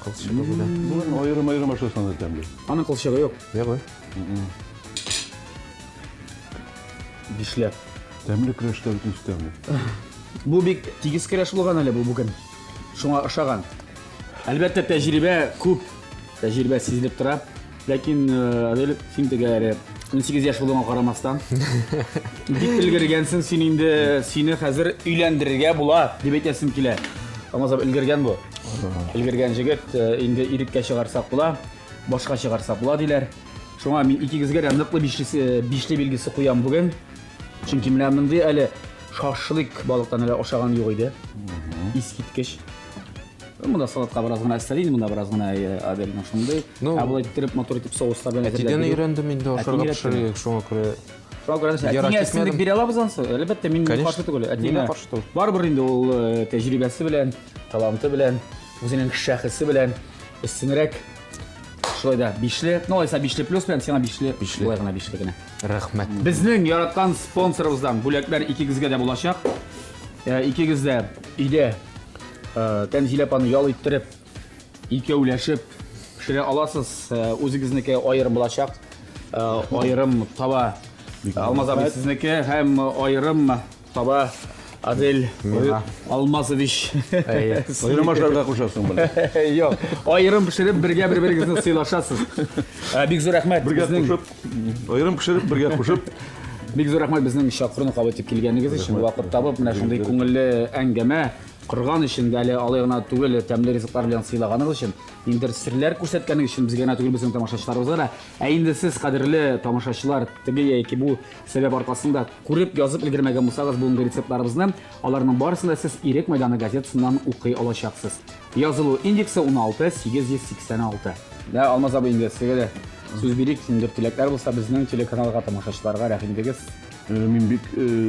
Speaker 3: Кылчыгы белән.
Speaker 2: Боларны аерым-аерым ашасаң да тәмле.
Speaker 1: Аның кылчыгы юк.
Speaker 3: Юк,
Speaker 1: Бишле.
Speaker 2: Тәмле көрәштә бөтенесе тәмле.
Speaker 1: Бу бик тигез көрәш булган әле бу бүген. Шуңа ошаган. Әлбәттә, тәҗрибә күп. Тәҗрибә сизелеп тора. Ләкин э, Адель, син теге әле 18 яшь булуыңа карамастан, бик өлгергәнсең, син инде сине хәзер өйләндерергә була дип әйтәсем килә. Алмаз абый өлгергән бу. Өлгергән җегет, э, инде иреккә чыгарсак була, башка чыгарсак була диләр. Шуңа мин икегезгә дә ныклы бишлесе, бишле билгесе куям бүген. Чөнки менә мондый әле шашлык балыктан әле ашаган юк иде. Искиткеч. Монда салатка бераз гына өстәлим, монда бераз гына э, Аделның шундый.
Speaker 3: Ну,
Speaker 1: Ә болай иттереп, матур итеп соуслар белән
Speaker 3: Әтидән өйрәндем инде ашарга
Speaker 1: Әтиң
Speaker 3: пешерергә, шуңа күрә.
Speaker 1: Шуңа күрә нәрсә,
Speaker 3: Ерак
Speaker 1: әтиңә өстенлек
Speaker 3: китмәдем.
Speaker 1: бирә алабыз ансы. Әлбәттә, мин
Speaker 3: Конечно.
Speaker 1: каршы түгел.
Speaker 3: Мин
Speaker 1: Әтиңә
Speaker 3: дә каршы түгел.
Speaker 1: Барыбер инде ул э, тәҗрибәсе белән, таланты белән, үзенең шәхесе белән өстенрәк. Шулай да бишле, ну алайса бишле плюс белән сиңа бишле,
Speaker 3: Бишле.
Speaker 1: Болай гына бишле генә.
Speaker 3: Рәхмәт.
Speaker 1: Безнең яраткан спонсорыбыздан бүләкләр икегезгә дә булачак. Э, Икегез дә өйдә э, Тәнзилә апаны ял иттереп, икәүләшеп пешерә аласыз. Э, Үзегезнеке аерым булачак. Э, Аерым таба Алмаз абый сезнеке һәм аерым таба Адель
Speaker 3: Миңа.
Speaker 1: Алмазович.
Speaker 3: Әйе.
Speaker 2: Аерым ашарга кушасың моны.
Speaker 1: Юк, аерым пешереп бергә бер-берегезне сыйлашасыз. Э, Бик зур рәхмәт.
Speaker 2: Бергә
Speaker 1: Безнең-
Speaker 2: кушып, аерым пешереп, бергә кушып.
Speaker 1: Бик зур рәхмәт безнең чакыруны кабул итеп килгәнегез өчен, вакыт табып, менә шундый күңелле әңгәмә корган өчен, әле алай гына түгел, тәмле ризыклар белән сыйлаганыгыз өчен, ниндидер серләр күрсәткәнегез өчен безгә генә түгел, безнең тамашачыларыбызга да. Ә инде сез, кадерле тамашачылар, теге яки бу сәбәп аркасында күреп, язып өлгермәгән булсагыз бүгенге рецептларыбызны, аларның барысын да сез Ирек мәйданы газетасыннан укый алачаксыз. Язылу индексы 16 886. Да, Алмаз абый, инде сезгә дә сүз бирик, ниндидер теләкләр булса безнең телеканалга, тамашачыларга рәхим итегез.
Speaker 2: Мин бик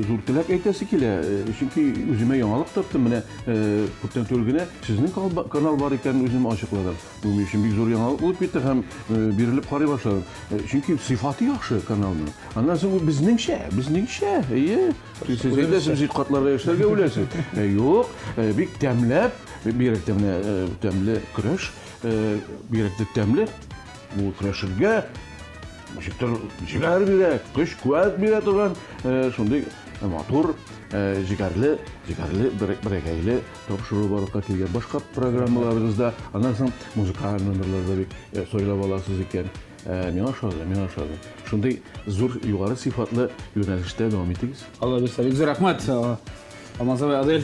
Speaker 2: зур теләк әйтәсе килә, чөнки үземә яңалык таптым. Менә күптән түгел генә сезнең канал бар икәнен үзем ачыкладым. Бу минем өчен бик зур яңалык булып китте һәм бирелеп карый башладым. Чөнки сыйфаты яхшы каналның. Аннан соң бу безнеңчә, безнеңчә, әйе. Сез әйтәсез, сез картларга яшьләргә үләсез. Юк, бик тәмләп, бигрәк тә менә тәмле көрәш, бигрәк тә тәмле бу көрәшергә ничектер җегәр бирә, көч, куәт бирә торган шундый матур, җегәрле, җегәрле, берәгәйле тапшыру барлыкка килгән. Башка программаларыгызда, аннан соң музыкаль номерлар да бик сайлап аласыз икән. Миңа ошады, миңа ошады. Шундый зур, югары сыйфатлы юнәлештә дәвам итегез.
Speaker 1: Алла бирсә, бик зур рәхмәт. Алмаз абый, Адель.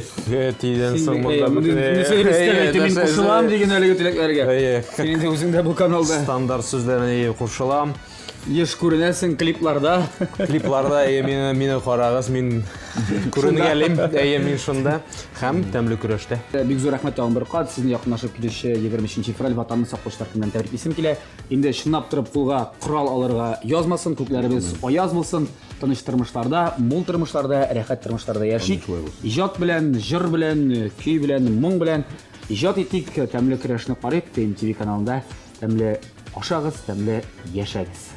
Speaker 3: Тиздән соң монда
Speaker 1: бөтен. Мин кушылам дигән әлеге теләкләргә. Син инде үзең дә бу каналда.
Speaker 3: Стандарт сүзләренә кушылам.
Speaker 1: Еш күренәсең клипларда.
Speaker 3: Клипларда, әйе, мине, мине карагыз, мин күренгәлим, әйе, мин шунда. Һәм тәмле көрәштә.
Speaker 1: Э, бик зур рәхмәт тагын бер кат. Сезне якынлашып килүче 23 февраль Ватанны саклаучылар көне белән тәбриклисем килә. Инде чынлап торып кулга корал алырга язмасын, күкләребез аяз булсын, тыныч тормышларда, мул тормышларда, рәхәт тормышларда яшик. Иҗат белән, җыр белән, көй белән, моң белән иҗат итик, тәмле көрәшне карыйк, ТМТВ каналында. Тәмле ашагыз, тәмле яшәгез.